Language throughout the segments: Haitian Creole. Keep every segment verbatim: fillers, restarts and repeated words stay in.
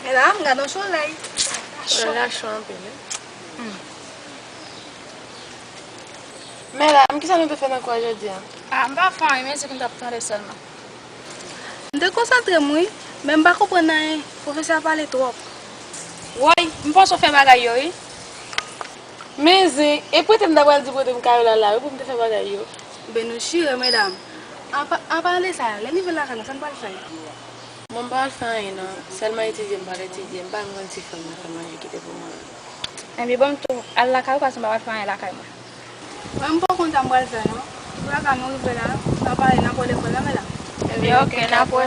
Medam, gade yon solèy. Solèy la cho anpil, wi. Hmm. Medam, kisa nou te fè nan kou a jodi a? A, m pa fè anyen, men se ke m t ap tande sèlman. M te konsantre m, wi, men m pa konprann anyen. Pwofesè a pale twòp. Woy, m panse w fè bagay yo, wi. Men zen, e prete m ta pral di prete m kayo la la, wi, pou m te fè bagay yo. Ben nou chire, medam. Apa, an palan de sa, lè n rive lakay nou, sa n pral fè? Mwen m pa pral fè anyen non. Sèlman etidye m pral etidye. M pa menm konn si frè m nan fè manje kite pou mwen. Enben ban m tou al lakay ou paske m pa pral fè anyen lakay mwen. Mwen m poko konn sa m pral fè non. Pou lakay nou rive la, n a pale, n a pale lekòl la men la. Enben oke, n ap wè.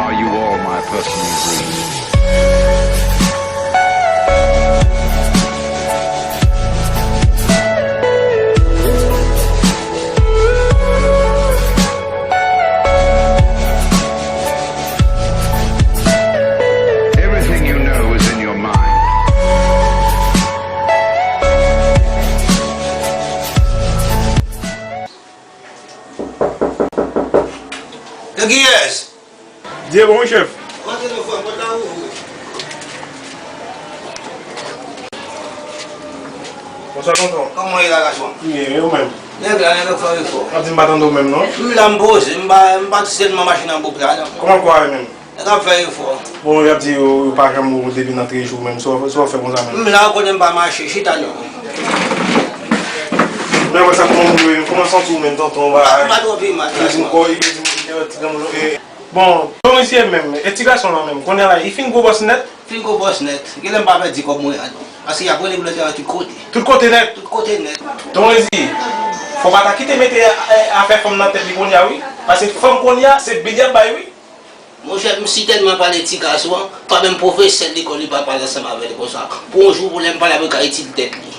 Are you all my personal dreams? Everything you know is in your mind. Kiyès? Dye bon, wi, chèf. Antre non, frè m, pòt la ouvri. Bonswa, tonton. Kòman w ye la, gason? M byen, e ou menm? Nèg la, nèg ap fè efò. W ap di m pa tande w menm, non? M la, m poze, m pa, m pa sèlman mache nan bouk la, non. Kòman kò a ye menm? Nèg ap fè efò. Bon, y ap di yo, yo pa janm ou depi nan treze jou menm. Sa w, sa w fè konsa menm? M la, ou konnen m pa mache, chita non. Men wè sa kòman moun yo ye, kòman w santi w menm, tonton, ba? M pa twò pi mal, gason. Li di m kò, li di m, li di m, ti granmoun, e, Bon, Doris ye menm, e ti gason lan menm, kounye a la, li fin gwo bòs nèt? Fin gwo bòs nèt. Genlè m pa pèdi kòb mwen an non. Paske y ap rele pou lè sa yo tout kote. Tout kote nèt? Tout kote nèt. Doris, fò w pa ta kite mete, e, afè fanm nan tèt li kounye a, wi. Paske fanm kounye a, se bil y ap bay, wi. Monchè, m si tèlman pale ti gason an, pa menm pwofesè lekòl li pa pale ansanm avè l konsa. Pou yon jou, pou lè m pale avè l, ka itil tèt li.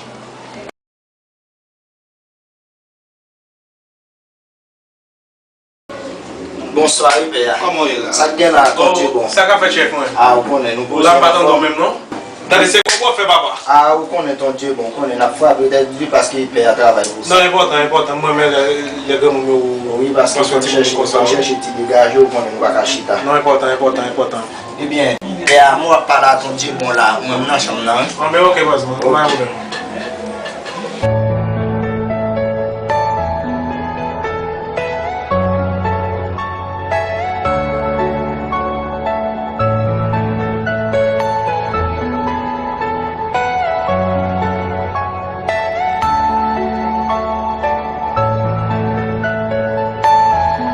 Bonswa, wi, pè a. Kòman w ye la? Sa k gen la, Ton Dye bon. Sa k ap fèt, chèf mwen? A, ou konnen, nou poze la, m pa tande w menm, non. Tande, se kòb w ap fè, papa. A, ou konnen, Ton Dye bon, ou konnen, n ap frape tèt di paske pè a travay pou sa. Non, enpòtan, enpòtan. Mwen renmen lè, lè granmoun yo. Wi, paske fò n chèche, fò n chèche ti degaje, ou konnen, nou pa ka chita. Non, enpòtan, enpòtan, enpòtan. Ebyen, pè a, mwen w ap pale a Ton Dye bon la, mwen m nan chanm nan, wi. Anben, oke, baz mwen, pa gen pwoblèm.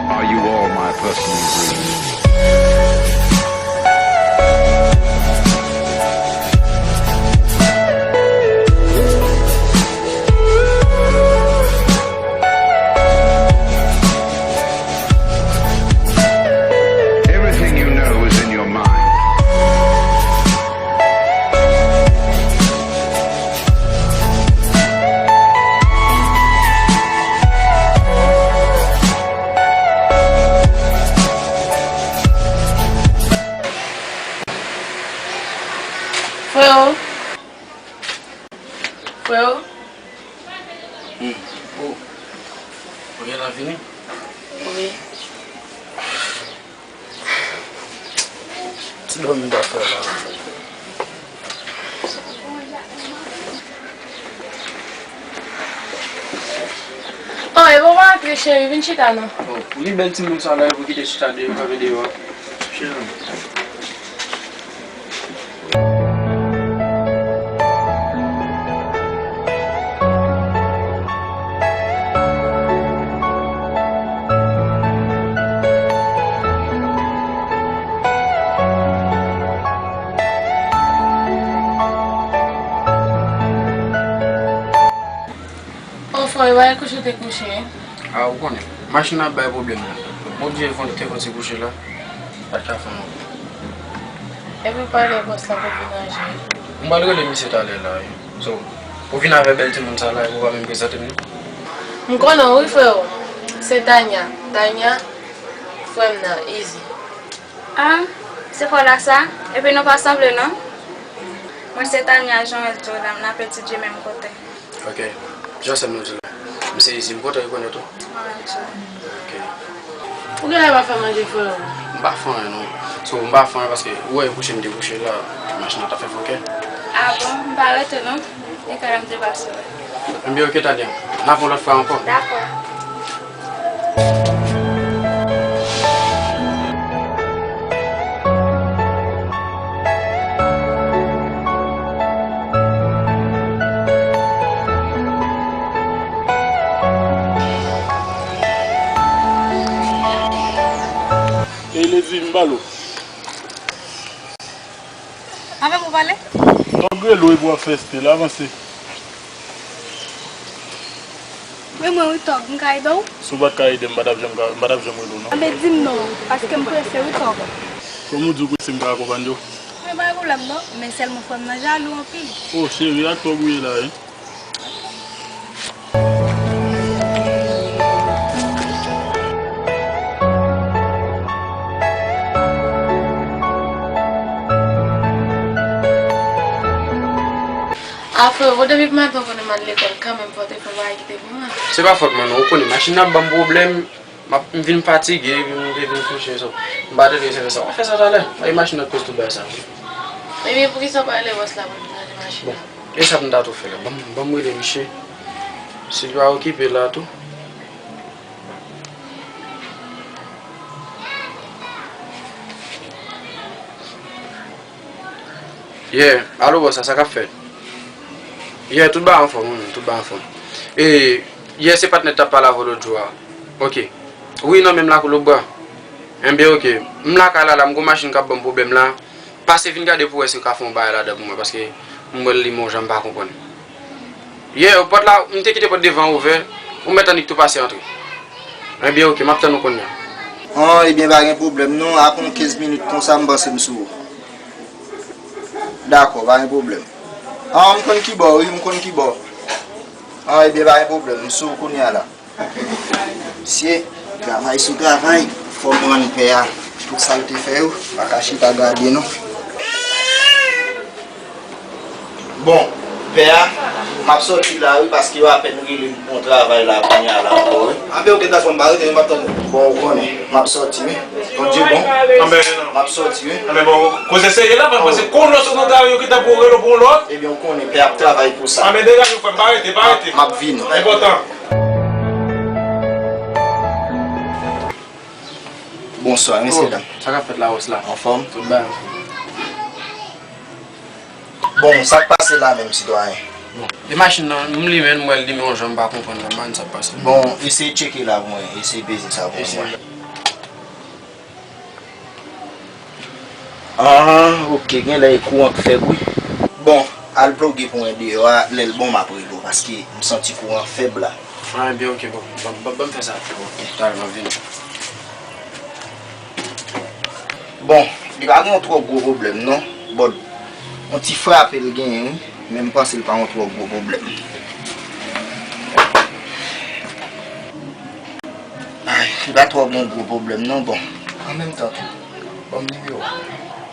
Are you all my personal dreams? Everything you know is in your mind. Freo. Freo. Hmm. Oh. Ou gentan fini? Wi. Ti dòmi m t ap fè la. Oh, e bon, pa antre, cheri, vin chita non. Oh, pou ki bèl timoun sa la, yo pou kite chita deyò, kanpe deyò a. Chita non. Wè kouche te kouche. A, ou konnen, machin nan ap bay pwoblèm la. Bon, Dye fon te fon ti kouche la. Pa t ka fè anyen. Epi w pale bòs la pou vin ranje. M pral rele misye talè la, wi. So, ou vin avè bèl timoun sa la, epi ou pa menm prezante m li? M konnen w wi, freo. Se Tanya. Tanya, frè m nan, Easy. Ah, se fò la sa? Epi nou pa sanble non. Mwen se Tanya, jan w di w la, n ap etidye menm kote. Ok. Jan sèm nou di la. M se Easy, m kontan rekonèt ou. Mwen menm tou. Ok. Ou genlè pa fè manje, frè? M pa fè anyen non. So, m pa fè anyen paske ou wè kouche m te kouche la, machin nan t ap fè fokè. Ah bon, m pa rete non. Li ka m te pase wè. Ebyen, ok, Tanya. N ap wè lòt fwa ankò. Dakò. Ey, Lezi, m ba l ou. Avè m ou pale? Tòg rele w epi w ap fè style, avanse. Men mwen wi Tòg, m ka ede w? Si w pa t ka ede m, m pa t ap janm ka, m pa t ap janm rele w non. Anben di m non w, paske m prese wi Tòg. Kòm ou di w prese, m ka akonpanye w? Men pa gen pwoblèm non, men sèlman frè m nan jalou anpil. O cheri, ak Tòg ou ye la wi. A frè, bon, depi maten w konnen m al lekòl kanmenm, fò w te fè yon bagay ki te pou mwen. Se pa fòt mwen non, ou konnen machin nan ap ban m pwoblèm, m ap, m vin fatige, epi m te vin kouche, so, m pa te vle se fè sa. W ap fè sa talè, e machin nan k koz tout bagay sa. Ebyen, poukisa w pa rele bòs la pou l vin ranje machin nan? Bon, e sa pou m ta tou fè la? Ban m, ban m rele misye. Si l pa okipe la tou. Yeah, alo bòs la, sa k ap fèt? Yeah, tout bagay anfòm, wi, tout bagay anfòm. E, yeah, se patnè t ap pale avè w lòt jou a. Ok. Wi, nan menm lakou Lobwa. Enben, ok. M lakay la, la, m gon machin k ap ban m pwoblèm la. Pase vin gade pou wè si w ka fè yon bagay ladan pou mwen, paske m wè l li men yon jan m pa konprann. Yeah, pòt la, m te kite pòt devan an ouvè, ou mèt annik tou pase antre. Enben, ok, m ap tann ou kounye a. An, ebyen, pa gen pwoblèm non, apre yon kenz minit konsa, m panse m sou ou. Dakò, pa gen pwoblèm. An, m konn kibò, wi, m konn kibò. An, ebyen, pa gen pwoblèm, m sou ou kounye a la. Mesye, travay sou travay, fò m rann pè a tout sa l te fè yo, pa ka chita gade non. Bon, pè a, m ap sòti la wi, paske yo apèn rele m pou yon travay la kounye a la ankò wi. Anben, ok, dakò, m pa rete, m ap tann ou. Bon, ou konnen, m ap sòti wi. Bondye bon. Anben, m ap sòti wi. Anben, bon, koze serye la, paske kounye a sot nan travay yo gentan pou rele w pou yon lòt. Ebyen, ou konnen, pè ap travay pou sa. Anben, degaje w, frè m, pa rete, pa rete. M ap vini. Enpòtan. Bonswa, mesye dam. Sa k ap fèt la, bòs la? Anfòm? Tout bagay anfòm. Bon, sa k pase la menm, sitwayen? Bon, e machin nan, m limen, m wè l limen yon jan m pa konprann nan, m pa konn sa k pase. Bon, eseye tcheke la pou mwen, eseye peze sa pou mwen. Ah, ok, genlè e kouran k fèb wi. Bon, al ploge pou mwen deyò a, lè l bon m ap rele w, paske m santi kouran fèb la. Ah, ebyen, ok, bon, ban, ban, ban m fè sa. Ok, talè m ap vini. Bon, li pa gen yon twò gwo pwoblèm non, but yon ti frape l genyen wi, men m panse l pa yon twò gwo pwoblèm. Ay, li pa twò gen gwo pwoblèm non, bon. An menm tan tou, ban m nimewo.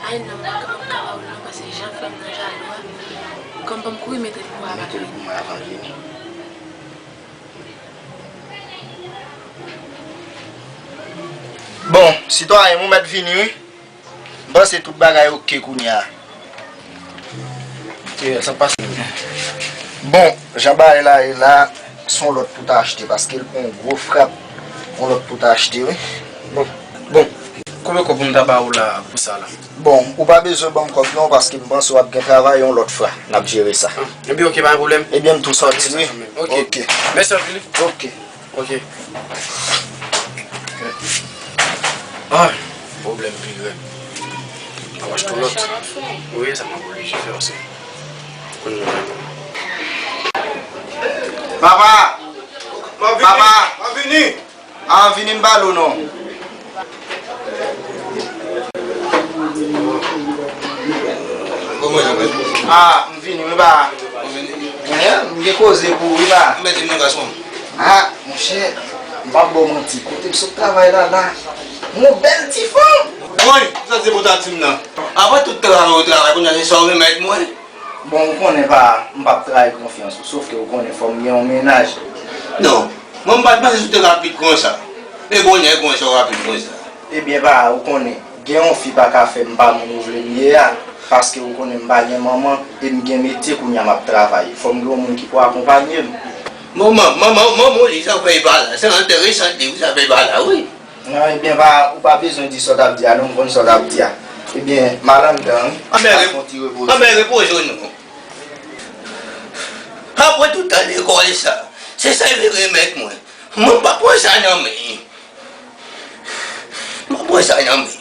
Ay non, mwen pa ka ba w l non, paske jan frè m nan jalou a, kòm ban m kouri mete l pou w avan. Mete l pou mwen avan l vini. Bon, sitwayen, ou mèt vini wi. M panse tout bagay ok kounye a. Sa pase. Bon, jan bagay la ye la, se yon lòt pou ta achte, paske l pran yon gwo frap, yon lòt pou ta achte wi. Bon, bon, konbyen kòb pou m ta ba ou la pou sa la? Bon, ou pa bezwen ban m kòb non, paske m panse w ap gen travay, yon lòt fwa n ap jere sa. Ebyen, ok, pa gen pwoblèm. Ebyen, m tou sòti wi. Ok. Mèsi anpil. Ok. Ok. Ah, pwoblèm pi rèd. Mwen achte yon lòt. Wi, sa m ap oblije fè osi. Kounye a. Papa! Papa! M ap vini! A, vini m pale w non. Kòman w ye, frè? A, m vini, wi, ba. Ou vini? Mwen, m gen koze pou ou, wi, ba. Mwen di m non, gason. A, monchè, m p ap ba w manti. Kote m sot travay la, la. Yon bèl ti fanm. Woy, sa se pou w ta di m nan. Apre tout travay ou travay, kounye a se sa w remèt mwen. Bon, ou konnen pa, m p ap trayi konfyans ou, sòf ke ou konnen fò m gen yon mennaj. Non, mwen m pa t panse si w te rapid konsa. Men bonè konsa w rapid konsa. Ebyen, pa, ou konnen, gen yon fi pa ka fè m pa moun ou vle m ye a, paske ou konnen m pa gen manman, e m gen metye kounye a m ap travay. Fò m gen yon moun ki pou akonpanye m. Manman, manman, manman w li sa fè pa la. Se enteresan li, sa fè pa la, wi. Non, ebyen, pa, ou pa bezwen di sa w t ap di a, non, m konn sa w t ap di a. Ebyen, m al anndan, wi. Anben, m al fè yon ti repoze. Anben, repoze w non. Apre tout tan lekòl sa, se sa li remèt mwen. Mwen, m pa pran sa nan men. M pa pran sa nan men.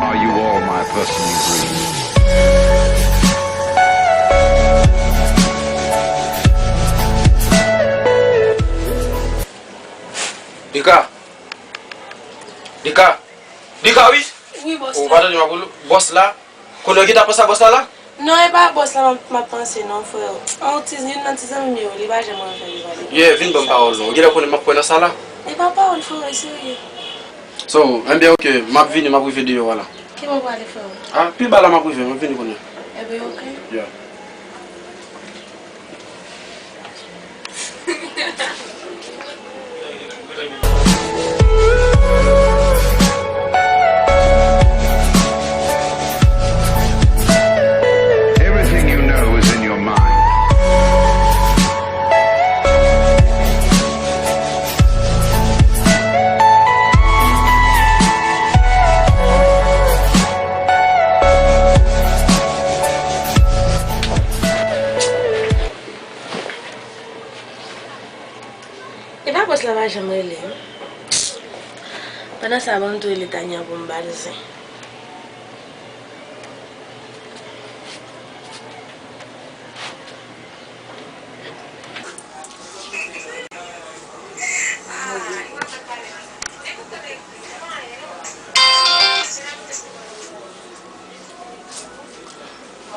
Are you all my personal dreams? Dika! Dika! Dika, wi! Wi, bòs la. Ou pa tande m ap rele w? Bòs la? Konnen w gentan panse a bòs la la? Non, e pa bòs la m ap, m ap panse non, frè. An, ti, youn nan ti zanmi m yo, li pa janm anvi pale. Yeah, vin ban m pawòl non. Ou genlè konnen m ap kwè nan sa la. E pa pawòl, frè, e serye. So, enben, ok, m ap vini, m ap rive deyò a la. Ki bò w prale, frè? A, pi ba la m ap rive, m ap vini kounye a. Enben, ok. Yeah. Everything you know is in your mind. Epa bòs la pa janm rele m. Pandan sa, ban m tou rele Tania pou m ba l zen.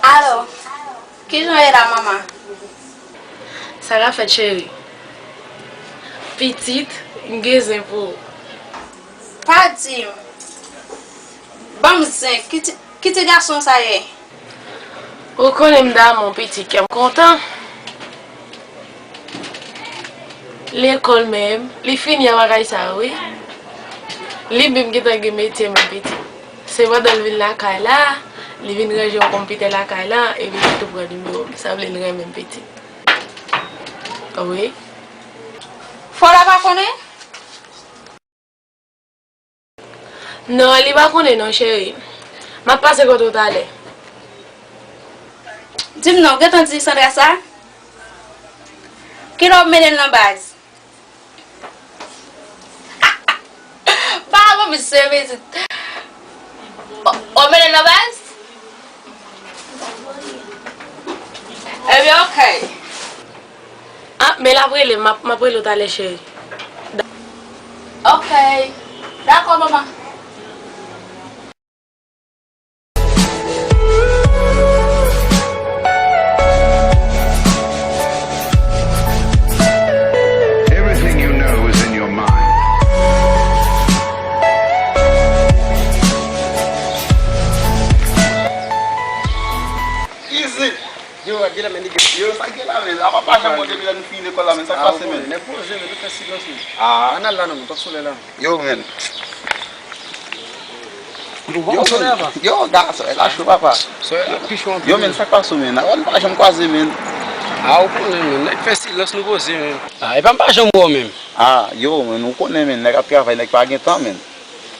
Alo, kijan w ye la, manman? Sa ka fèt, cheri? Pitit, m gen zen pou ou. Pa di m. Ban m zen, ki ti, ki ti gason sa ye? Ou konnen m damou pitit, kè m kontan. Lekòl menm, li fini an bagay sa yo, wi. Li menm gentan gen metye menm pitit. Se pandan l vin lakay la, li vin ranje yon konpitè lakay la, epi li tou pran nimewo m. Sa vle l renmen m pitit. Wi. Fò la pa konnen? Non, li pa konnen non, cheri. M ap pase kote w talè. Di m non, w gentan di Sandra sa? Kilè w mennen l nan baz? Pa bon, misye pitit. W, w mennen l nan baz? Ebyen, ok. Ah, men l ap rele m, m ap, m ap rele w talè, cheri. Ok. Dakò, manman. Everything you know is in your mind. Men, apa pa janm bon depi lè nou fini lekòl la, men sa k pase, men? Nèg poze, men nou fè silans, men. Ah. Ann al la, non, men, p ap sou lè la, non. Yo, men. Yo, men. Yo, gason, la cho, papa. Yo, men, sa k pase, men? Apa nou pa janm kwaze, men? Ah, ou konnen, men. Nèg fè silans, nou poze, men. Ah, epa m pa janm wè w, menm. Ah, yo, men, ou konnen, men, nèg ap travay, nèg pa gen tan, men.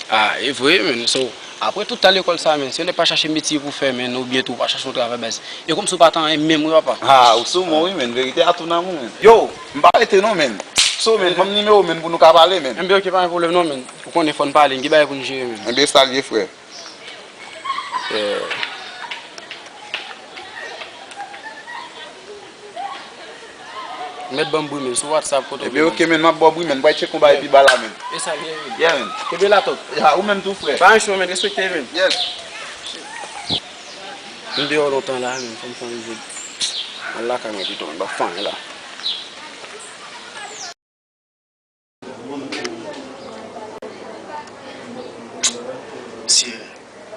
Ah, e vre, men. So, apre tout tan lekòl sa, men, si yon nèg pa chache metye pou fè, men, oubyen tou pa chache yon travay, baz. E kòmsi w pa t anyen menm, wi, papa. Ah, ou sou mwen, wi, men. Verite a tou nan mwen, men. Yo, m pa rete non, men. So, men, ban m nimewo, men, pou nou ka pale, men. Enben, oke, pa gen pwoblèm non, men. Ou konnen fò n pale, n gen bagay pou n jere, men. Enben, sa l ye, frè. Eh. Mèt ban m bri, men, sou WhatsApp, kote w gen. Ebyen, oke, men, m ap ba w bri, men. M pral tcheke yon bagay pi ba la, men. E sa l ye, men. Yeah, men. Kenbe la, Tòt. Ya, ou menm tou, frè. Pa yon cho, men, respekte, men. Yes. M deyò lontan la, men, fò m fè yon vye. Al lakay mwen pito, men, m pa fè anyen la. Mesye,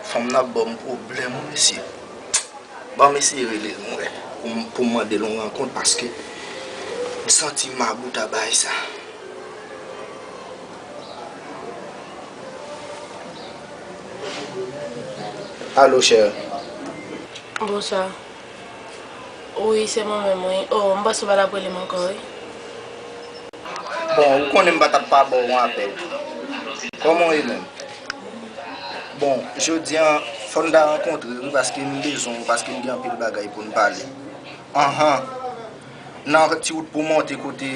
fanm nan ap ban m pwoblèm, wi, mesye. Ban m eseye rele l, mwen, pou m, pou m mande l yon rankont, paske m santi m magout a bagay sa. Alo, chè. Bonswa. Wi, se mwen menm, wi. Oh, m panse w pa t ap rele m ankò, wi. Bon, ou konnen m pa t ap pa ba w yon apèl. Kòman w ye menm? Bon, jodi a, fò n ta rankontre, wi, paske m bezwen w, paske m gen anpil bagay pou n pale. Anhan. Nan ti wout pou monte kote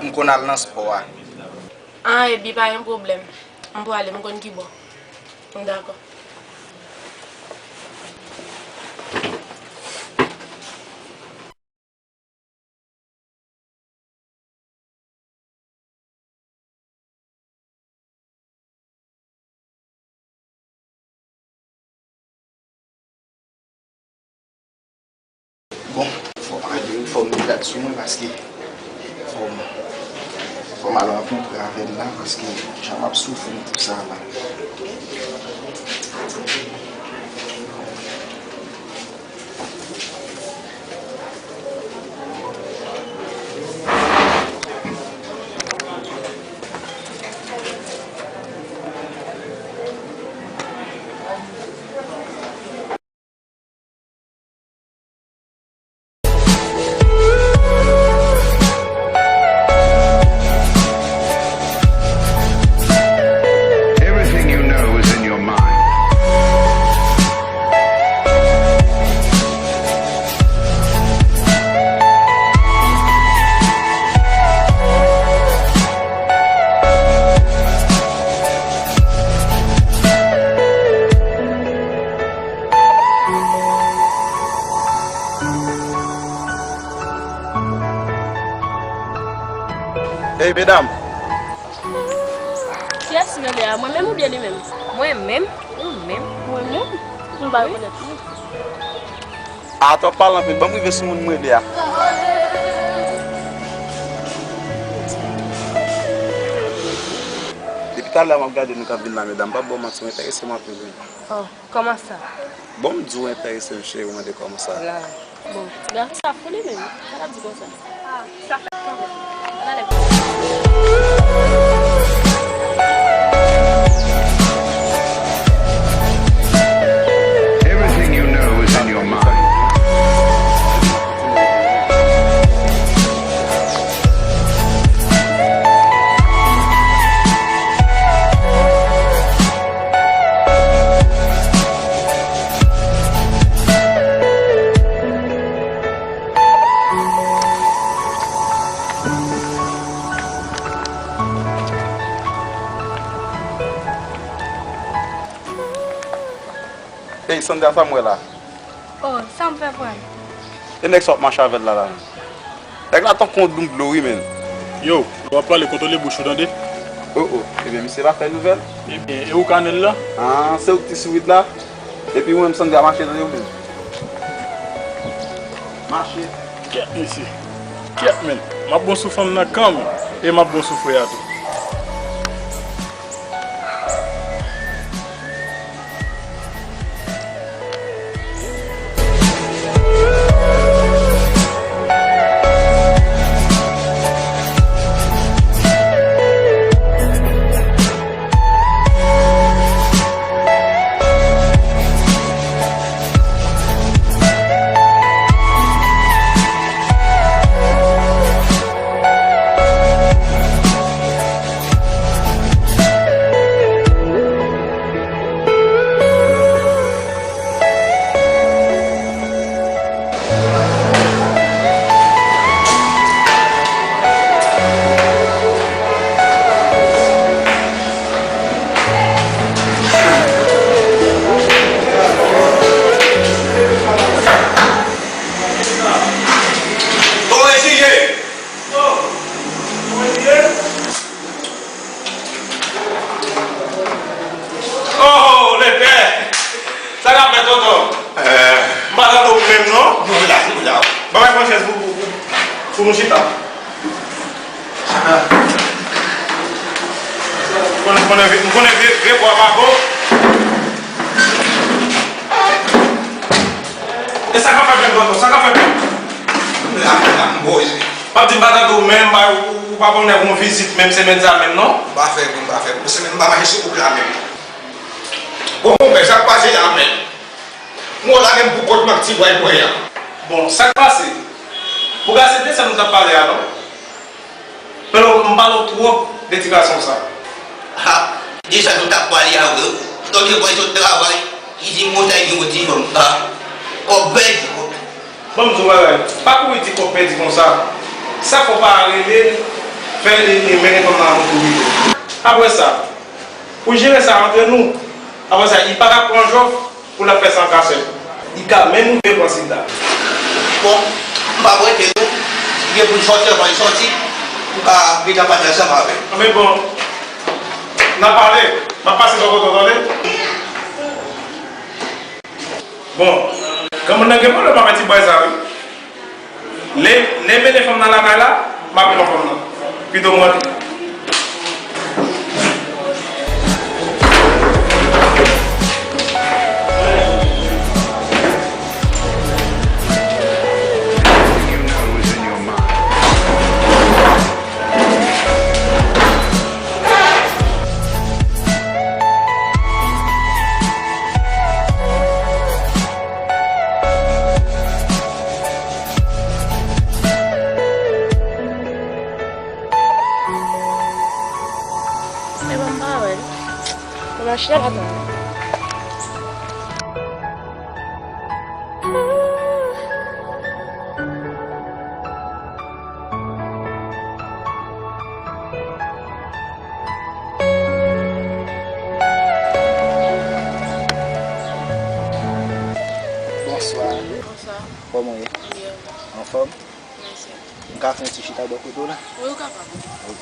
m konn al nan spò a. Ah, epi pa gen pwoblèm. M prale, m konn ki bò. M dakò. Bon, fò m ale, fò m met rad sou mwen paske fò m, fò m al rankontre avè l la paske jan m ap soufri pou sa la. Everything you know is in your mind. Ey, medam! Kiyès ki rele a? Mwen menm oubyen li menm? Mwen menm. Ou menm? Mwen menm? M pa rekonèt li. A, twòp pale anpil. Ban m rive sou moun m rele a. Depi talè a m ap gade nou k ap vin la, medam. M p ap ba w manti, w enterese m anpil, wi. Oh, kòman sa? Bon, m di w enterese m, cheri, w mande kòman sa. La. Bon, gason sa fou li menm. Sa l ap di konsa? Ah, sa fèt kanmenm. Ann ale. Everything you know is in your mind. Ey, Sandra, sa m wè la? Oh, sa m fè, frè m? E nèg sa w ap mache avè l la, la? Nèg la tankou yon doum dlo, wi, menn. Yo, lè w ap pale, kontwole bouch ou, tande? Oh, oh. Ebyen, misye pa fè nouvèl? Ebyen, e ou kanèl la? Ah, se ou ki te sou rit la? Epi ou menm, Sandra, mache, tande, ou menm. Mache. Kèt, mesye. Kèt, menn. M ap bon sou fanm nan kanmenm. E m ap bon sou frè a tou. Pou nou chita. M konnen, m konnen vye, m konnen vye, vye bwa pa bon. E sa k ap fè byen, tonton? Sa k ap fè byen? M la, m la, m boze. M ap di m pa tande w menm, m pa, ou, ou pa ban nèg yon vizit menm semèn sa menm, non? M pa fè byen, m pa fè byen. Semèn m pa mache sou wout la menm. Bon, konpè, sa k pase la menm? Mwen lage m pou kont mwen ak ti bwa l pran an. Bon, sa k pase? Pou gade se de sa nou t ap pale a, non? Pero m pale w twòp de ti gason sa. Ha, de sa nou t ap pale a vre wi. Donk, lè bòy sot travay, li di m konsa, li gen yon ti fanm. Ha, kòb pèdi, kòb. Ban m di w bagay, pa kouri di kòb pèdi konsa. Sa fè w pa rele l, fè l, li, li mennen fanm nan avan kouri. Apre sa, pou jere sa antre nou, apre sa, li pa ka pran jòf, pou l ap fè sa an kasèt. Li ka menm rive pran sida. Bon, m p ap rete non. Si gen pou l sòti, anvan l sòti, m ka mete an pati ansanm avè l. Anben bon, n a pale. M ap pase bò kote w, tande? Bon, granmoun nan gen pwoblèm avè ti bòy sa wi. Lè, lè mennen fanm nan lakay la, m ap pran fanm nan. Pito m rantre. E ban m pa wè l. Ou nan chita la, atann. Bonswa. Bonswa. Kòman w ye? Byen. Anfòm? Mèsi. M ka fè yon ti chita bò kote w la? Wi, ou kapab. Ok.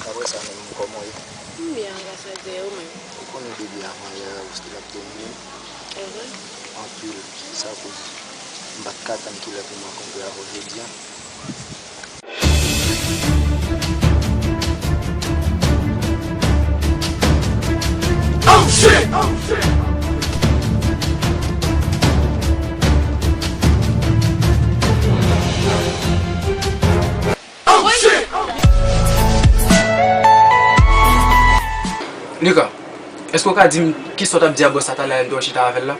Apre sa menm, kòman w ye? M byen, gras a Dye, ou menm? Ou konnen depi avan yè a, ou still ap domine m. Evre? Anpil, sa koz m pa t ka tann kilè pou m rankontre avè w jodi a. Oh shit! Oh shit! Nika, èske w ka di m kisa w t ap di a bòs la talè a lè m te wè w chita avè l la?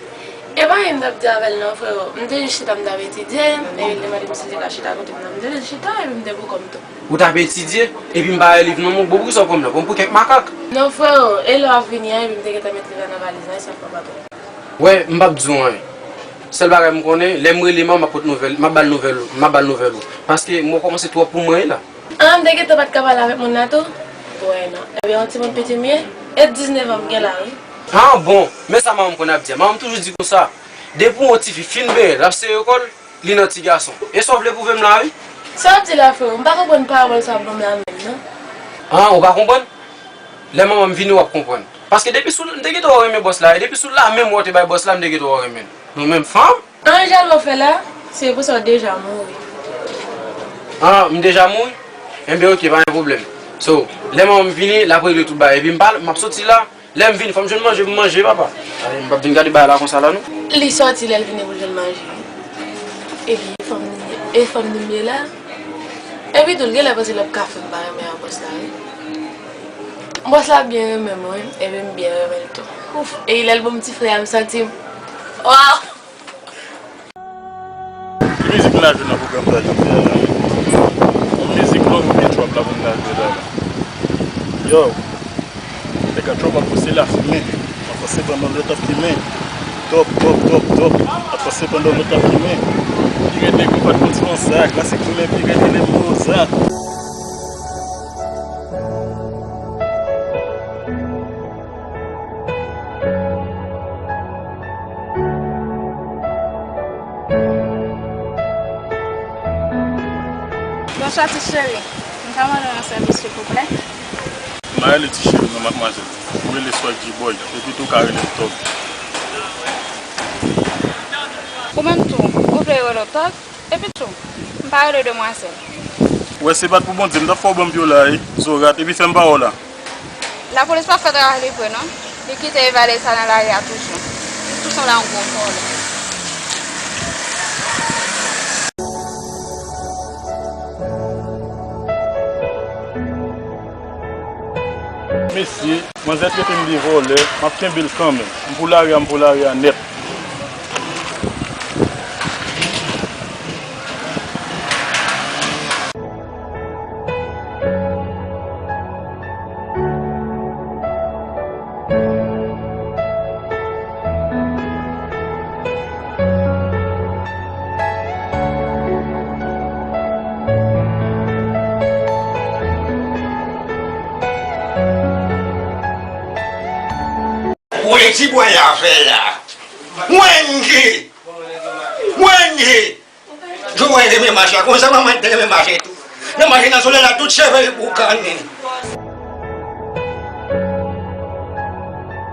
E pa anyen m t ap di avè l non, freo. M te jis chita, m t ap etidye, epi l te mande m si l te ka chita kote m nan. M te jis chita, epi m te pou kò m tou. Ou t ap etidye, epi m pa wè liv nan men w. Bon, poukisa w pran m la? Pran m pou kèk makak? Non, freo, e lè w ap vini an, epi m te gentan met liv la nan valiz la, e sa k fè w pa twò. Wè, m p ap di w anyen. Sèl bagay m konnen, lè m rele m an, m ap pot nouvèl, m ap ba l nouvèl, m ap ba l nouvèl ou. Paske m wè w kòmanse twòp pou mwen wi la. An, m te gentan pa t ka pale avèk moun nan tou? Wè non. Ebyen, yon timoun piti m ye. E diznèf an m gen la wi. Ah bon, men sa manman m konn ap di a. Manman m toujou di konsa, depi yon tifi fin benyen, l ap sere kò l, li nan ti gason. E sa w vle pwouve m la wi? Sa w ap di la, freo? M pa konprann pawòl sa w ap ban m la menm non. Ah, ou pa konprann? Lè manman m vini, w ap konprann. Paske depi sou, m te gentan wè w renmen bòs la, e depi sou la menm wè w te bay bòs la, m te gentan wè w renmen l. Nou menm fanm? An, jan w fè la, se pou sa w deja mouri. Ah, m deja mouri? Enben, ok, pa gen pwoblèm. So, lè manman m vini, l ap regle tout bagay. Epi m pa, m ap soti la. Lè m vini, fò m jwenn manje pou m manje, papa. Ale, m p ap vin gade bagay la konsa la, non. Li sòti lè l vini pou l jwenn manje. Epi, e fanm, e fanm li ye la. Epi tou, l genlè panse l ap ka fè m pa renmen ak bòs la, wi. Bòs la byen renmen mwen, epi m byen renmen l tou. Ouf, e lè l ban m ti frè a, m santi m, waw! Ki mizik nou la jwe nan pwogram sa jodi a la? Yon mizik long oubyen trap la pou nou ta jwe la la? Yo, nèg a trap ap pouse la fimen. Ap pase pandan lòt ap fimen. Top, top, top, top. Ap pase pandan lòt ap fimen. Pi rèd nèg yo pa t konn se yon zak. Klasik fimen pi rèd rele Mozak. Bonswa ti cheri, m ka mande w yon sèvis silvouplè? M pa rele ti cheri non madmwazèl, m rele Swag G-Boy, epi tou w ka rele m Tòg. Ou menm Vòlò tòg, epi tou, m pa rele demwazèl. Ou wè se bat pou Bondye, m t ap fè w ban m pye w la, wi, zorat, epi fè m pa wè w la. Lapolis pa fè travay li vre non. Li kite Evalesa nan lari a toujou. Li toujou la yon gwo vòlò. Mesye, manzè trete m de vòlè, m ap kenbe l kanmenm. M pou lari a, m pou lari a nèt. Woy, ti bwa y a fè la. Wendy! Wendy! Joel renmen mache, konsa manman te renmen mache tou. Nan mache nan solèy la, tout cheve l boukannen.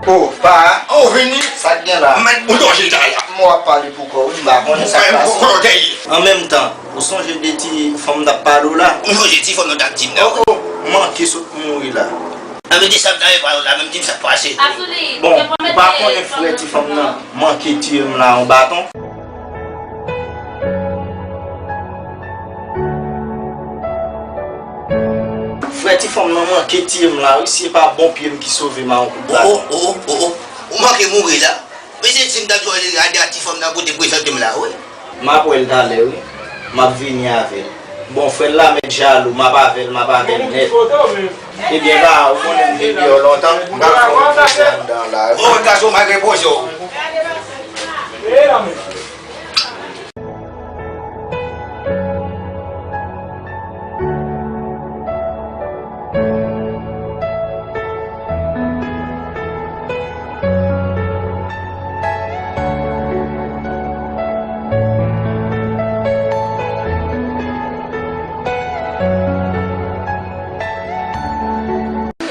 O, pa. O, vini. Sa k gen la? Mèt bouton chita la. M w ap pale pou kò w, wi, m pa konnen sa k pase. An menm tan, ou sonje de ti fanm m t ap pale w la? M sonje ti fanm nan t ap di m nan. O, o, manke sot mouri la. Anben di sa m ta ye pale w la, menm di m sa k pase. Bon, ou pa konnen frè ti fanm nan manke tiye m la yon baton? Frè ti fanm nan manke tiye m la, wi, si e pa bon pye m ki sove m a yon kout baton. O, o, o, o, ou manke mouri la. Mesye di m ta dwe ale gade a ti fanm nan pou te prezante m la, wi. M ap wè l talè, wi. M ap vini avè l. Bon, frè l la mèt jalou, m ap avè l, m ap avè l nèt. Ebyen, ba, ou konnen m vin deyò lontan, m pral fè yon ti anndan la, wi. O, gason, m al repoze w.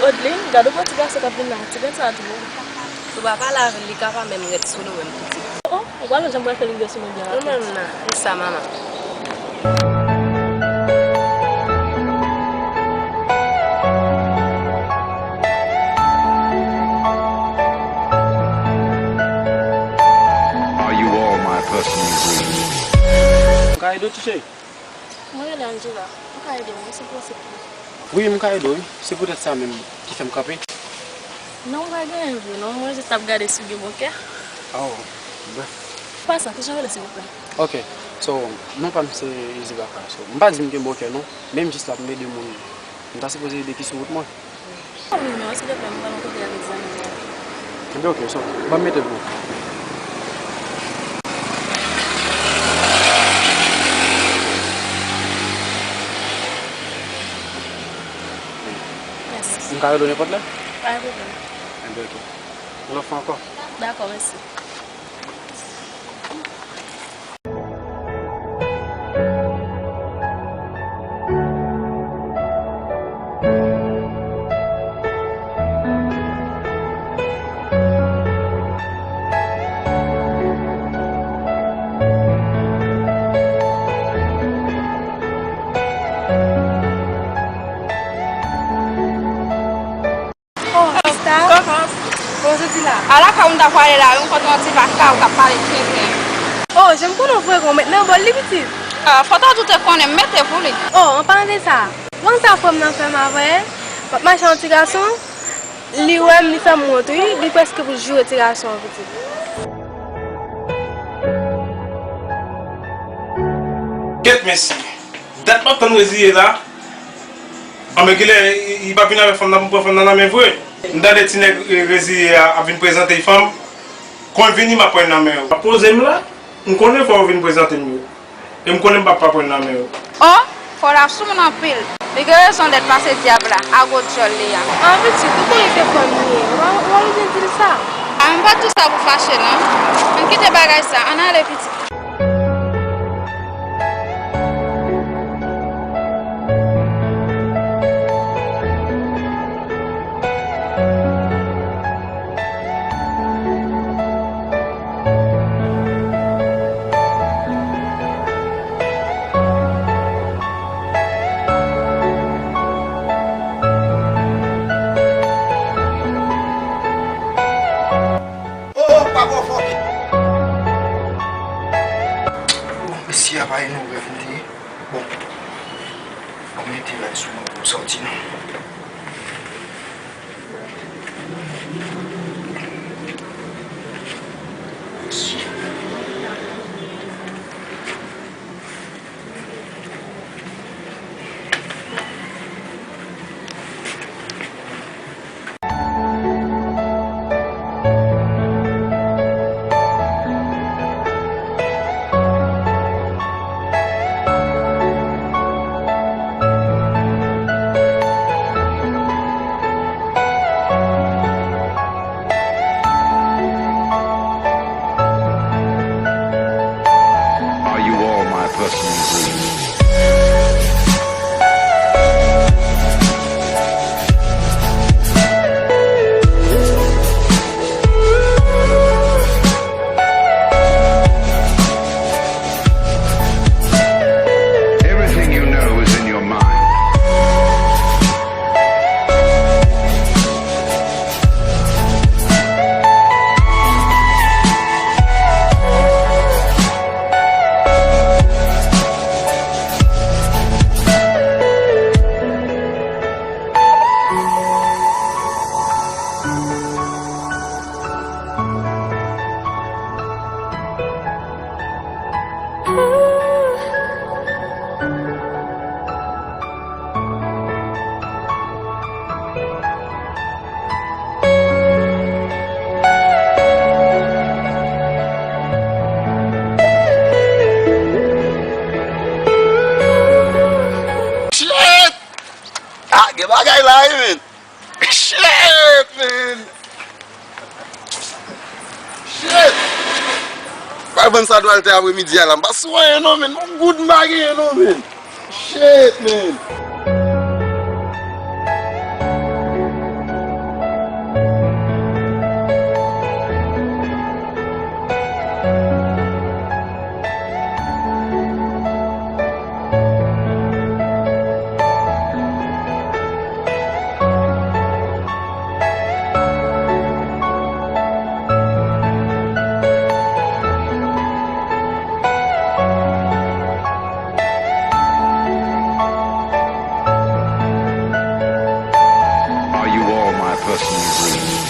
Odlin, gade yon ti gason k ap vin la, ti grenn sa a tou. Ou pa pale avè l, li ka pa menm ret sou nou menm pitit. O, o, ou pa wè jan m pral fè l rive sou mwen byen rapid. Ou menm nan, e sa manman. Are you all my personal dreams? Ou ka ede w ti cheri? Mwen rele Angela. Ou ka ede mwen, se posib. Wi, m ka ede w, wi. Se poutèt sa menm ki fè m kanpe. Non, m pa gen anyen vre, non. Mwen jis t ap gade si w gen bon kè. Oh, bref. Pa sa, kijan w rele, silvouplè? Ok. So, non pa m se Izzy Baka. So, m pa di m gen bon kè, non. Men m jis la pou m ede moun. M ta sipoze ede ki sou wout mwen. Wi, men silvouplè, m pral rankontre avèk zanmi mwen. Enben, ok, so, ban m mete l pou ou. Mèsi. M ka rele w nenpòt lè? Pa gen pwoblèm. Enben, ok. Yon lòt fwa ankò. Dakò, mèsi. Oh, sista. Kòman? Kòman w soti la? Ala kay ou m ta pwale la, wi, m kontre yon ti vaka ou k ap pale tenten. Oh, jan m konnen w frekan, w met nan bòl li, pitit. Ah, fò w ta tou te konnen, m mete pou li. Oh, an palan de sa, wè sa frè m nan fè m avè, m ap mache yon ti gason, li wè m, li fè m wont, wi, li prèske pou joure ti gason an, pitit. Kèt, mesye. Dat m ap tann Reziye la. Anben kilè, li pa vin avèk fanm nan pou m pran fanm nan nan men vre. M tande ti nèg, e, Reziye a ap vin prezante l fanm. Kon l vini, m ap pran l nan men yo. Ap poze m la, m konnen fò yo vin prezante m yo. E m konnen m p ap pa pran l nan men yo. Oh, fò w la sou moun anpil. Li gen rezon dèt pase dyab la, a gwo dyòl li a. An pitit, ou konnen se fanm li ye. Ou pa, ou pa bezwen di l sa. A, m pa t di sa pou fache non. Ann kite bagay sa, ann ale pitit. Mesye a pa gen nou rèv m te ye. Bon, ban m mete rad sou mwen pou m sòti non. Are you all my personal dreams? Everything you know is in your mind. Shit! Ah, gen bagay la wi, men. Shit, man! Shit! Pral vann sa dwal te apremidi a la. M pa sou anyen non, men. Yon goud m pa genyen non, men. Shit, man! Are you all my personal dreams?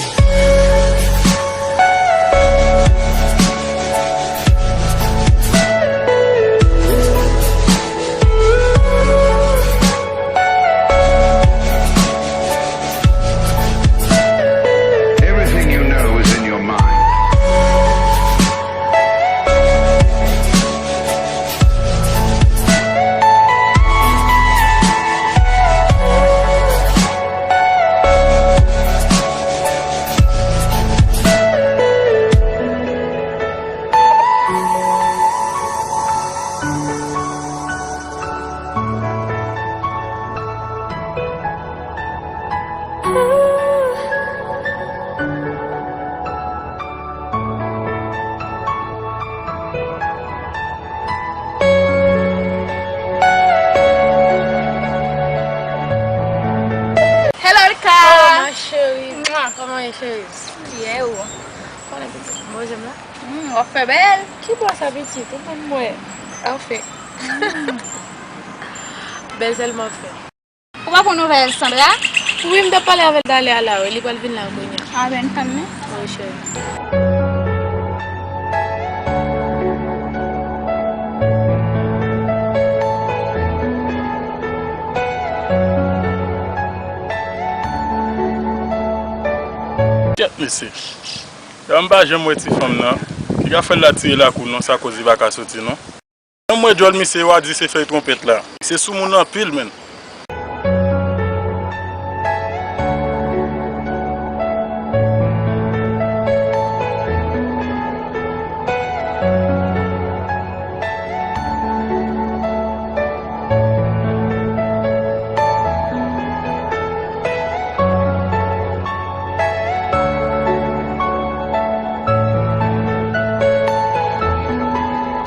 Everything you know is in your mind. Hello, Lika! Oh, ma chérie. Mwa. Kòman w ye, cheri? Byen, ou? Konnen pitit. Bon, jem la. Hmm, w ap fè bèl. Ki bò sa, pitit? Ou konn mwen. Anfen. Bèl sèlman fè. Ou pa pran nouvèl Sandra? Wi, m t ap pale avè l talè a la, wi. Li pral vin la kounye a. A, ben, tann li. Wi, cheri. Kèt, mesye. Dayè, m pa janm wè ti fanm nan. Piga fè l la tire lakou non, sa koz li pa ka soti non. Yon mwen djòl misye yo a di se fèy twonpèt la. Misye soumoun anpil, menn.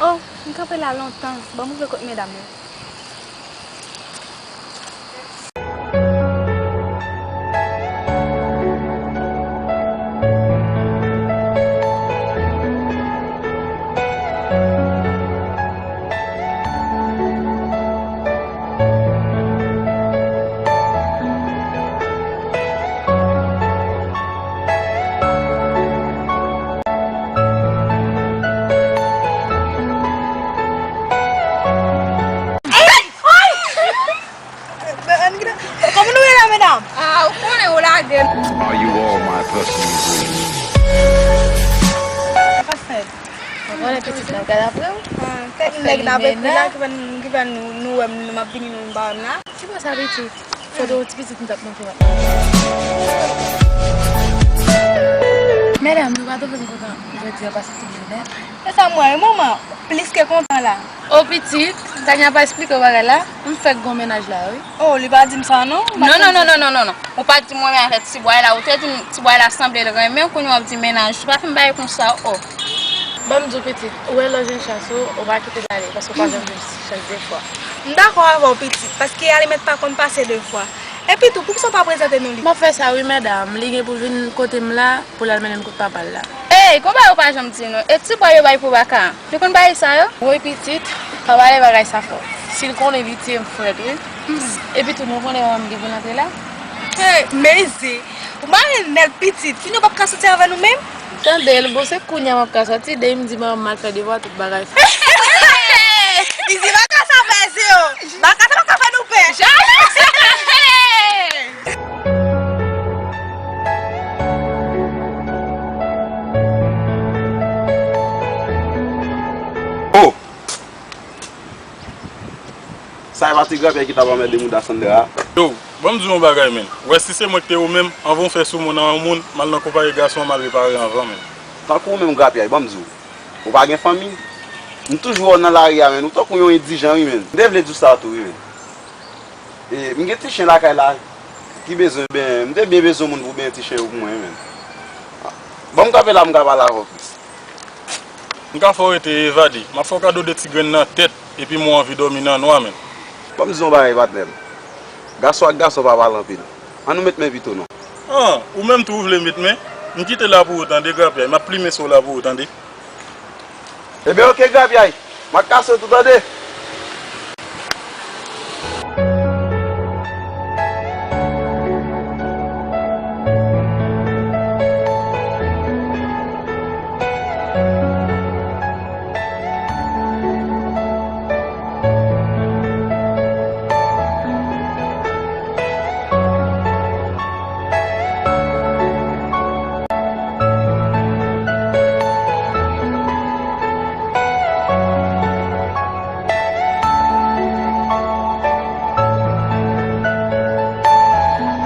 Oh, m kanpe la lontan. Ban m rive kot medam yo. Apre w? Ah, tèt nèg n ap ekri la, ki fè n, ki fè nou, nou wè m, nou m ap vini, nou m pa wè m la. Ki bò sa pitit? Foto yon ti pitit m t ap montre w. Medam, nou pa twouve m kontan jodi a pase tout jounen? E sa m wè, manman, plis ke kontan la. O pitit, Tania pa esplike w bagay la, m fèk gon mennaj la, wi. Oh, li pa di m sa non. Non, non, non, non, non, non, non. Ou pa t di m renmen avèk ti bway la, ou te di m ti bway la sanble l renmen w, kounye a w ap di mennaj. Ou pa fè m bagay konsa, oh. Ban m di w pitit, ou wè lè w jwenn chans ou, ou pa kite l ale, paske w pa janm jwenn chans de fwa. M dakò avè w pitit, paske alimèt pa konn pase de fwa. Epi tou, poukisa w pa prezante nou li? M ap fè sa wi, medam. Li gen pou vin kote m la, pou l al mennen m kot papa l la. Ey, konbyen yo pa janm di nou? E ti bway yo bay pou baka? Nou konn bagay sa yo? Woy pitit, pa pale bagay sa fò. Si l konnen li tiye m frèt wi. Epi tou nou konnen manman m gen pou l antre la. Hey, mezi, ou mare nèt pitit, fini w p ap ka soti avè nou menm? Tande l, bon se kounya m ap ka soti, depi m di manman m al fè devwa, tout bagay fèt. Li di baka sa pèse yo, baka sa pa ka fè nou pè. Jalouz! Oh! Sa e pa ti grapyay ki t ap anmède mouda Sandra a? Yo, ban m di w yon bagay, menn. Ou wè, si se mwen ki te ou menm, anvan w fè sou moun an yon moun, m al nan konpayi gason an, m al repare anvan, menn. Tankou ou menm grapyay, ban m di w. Ou pa gen fanmi? M toujou wè w nan lari a, menn. Ou tankou yon endijan, wi, menn. M te vle di w sa tou, wi, menn. E, m gen ti chen lakay la ki bezwen benyen. M te byen bezwen moun pou benyen ti chen yo pou mwen, menn. Ban m kanpe la, m ka pale avè w plis. M ka fè w rete evade. M ap fè w kado de ti grenn nan tèt, epi mwen anvi dòmi nan nwa, menn. Ban m di w yon bagay, patnè m. Gason ak gason pa pale anpil. Ann nou met men pito, non. An, ou menm tou ou vle met men? M kite la pou ou, tande, grapyay. M ap plimen sou w la pou ou, tande. Ebyen, oke, grapyay. M ap kase w tou, tande.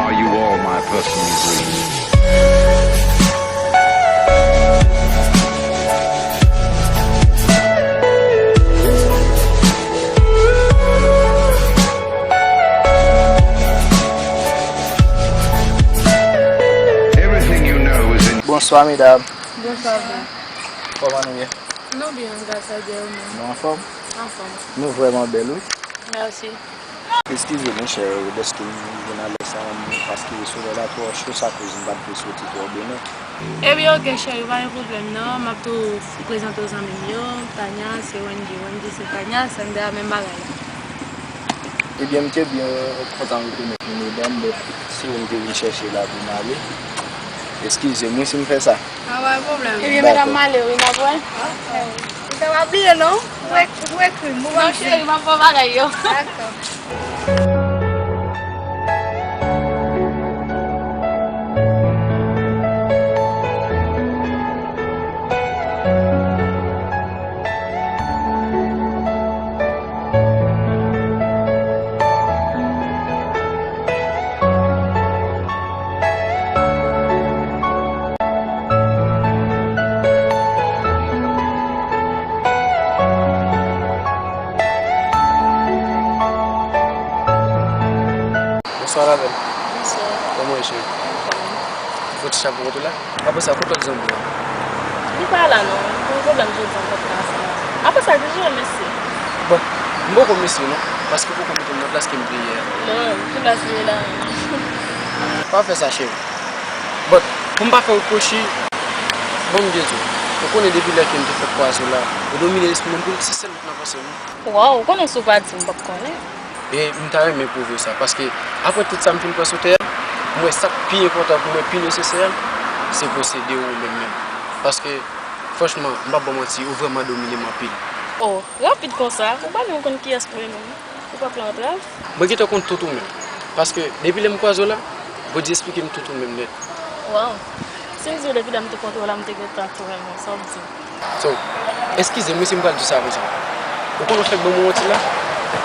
Are you all my personal dreams? Everything you know is in Bonswa, medam. Bonswa, bro. Kòman nou ye? Nou byen, gras a Dye, ou menm? Nou anfòm? Anfòm. Nou vrèman bèl, wi. Mèsi. Eskize m, monchè, dèske m vin alè sa, paske solèy la twò cho, sa koz m pa t vle soti twò bonè. Ebyen, oke, cheri, pa gen pwoblèm, non. M ap tou prezante w zanmi m yo. Tanya, se Wendy. Wendy, se Tanya. Sandra, menm bagay la. Ebyen, m te byen kontan rekonèt nou, medam, but se ou m te vin chèche la pou m ale. Eskize m, wi, si m fè sa. Pa gen pwoblèm. Ebyen, medam, m ale, wi, n ap wè. Oke. Ou pa bliye, non? Ou ek-, ou ekri m, ou pa bliye. Non, cheri, m ap fè bagay yo. Dakò. Bonswa, la belle. Bonswa. Kòman w ye, cheri? Anfòm. Ou fè ti chapo kote la? Apre sa, kote lòt zanmi w? Li pa la non. Gon pwoblèm jodi a m pa t ka ansanm avè l. Apre sa, di l mèsi. Bon, m poko mèsi non, paske w poko mete m nan plas ke m te ye a. Bon, ki plas ou ye la menm? Pa fè sa, cheri. But, pou m pa fè w kwochi, bon, m byen di w. Ou konnen depi lè ke m te fèk kwaze w la, ou domine lespri m anpil, se sèl ou k nan panse m. Waw, ou konnen si w pa di m, m p ap konnen. E m ta renmen pwouve w sa, paske apre tout sa m fin pran sou tè a, m wè sa k pi enpòtan pou mwen, pi nesesè a, se posede w ou menm menm. Paske, franchman, m p ap ba w manti, ou vrèman domine m anpil. Oh, rapid konsa, ou pa menm konn kiyès mwen menm. Ou p ap fè antrav? Mwen gentan konn tout ou menm. Paske, depi lè m kwaze w la, Bondye esplike m tout ou menm nèt. Waw. Si m di w depi lè m te kontre w la, m te gentan tou renmen w, sa w di? So, Eskize m wi si m pral di sa konsa. Ou konnen w fèk ban mwen yon ti la?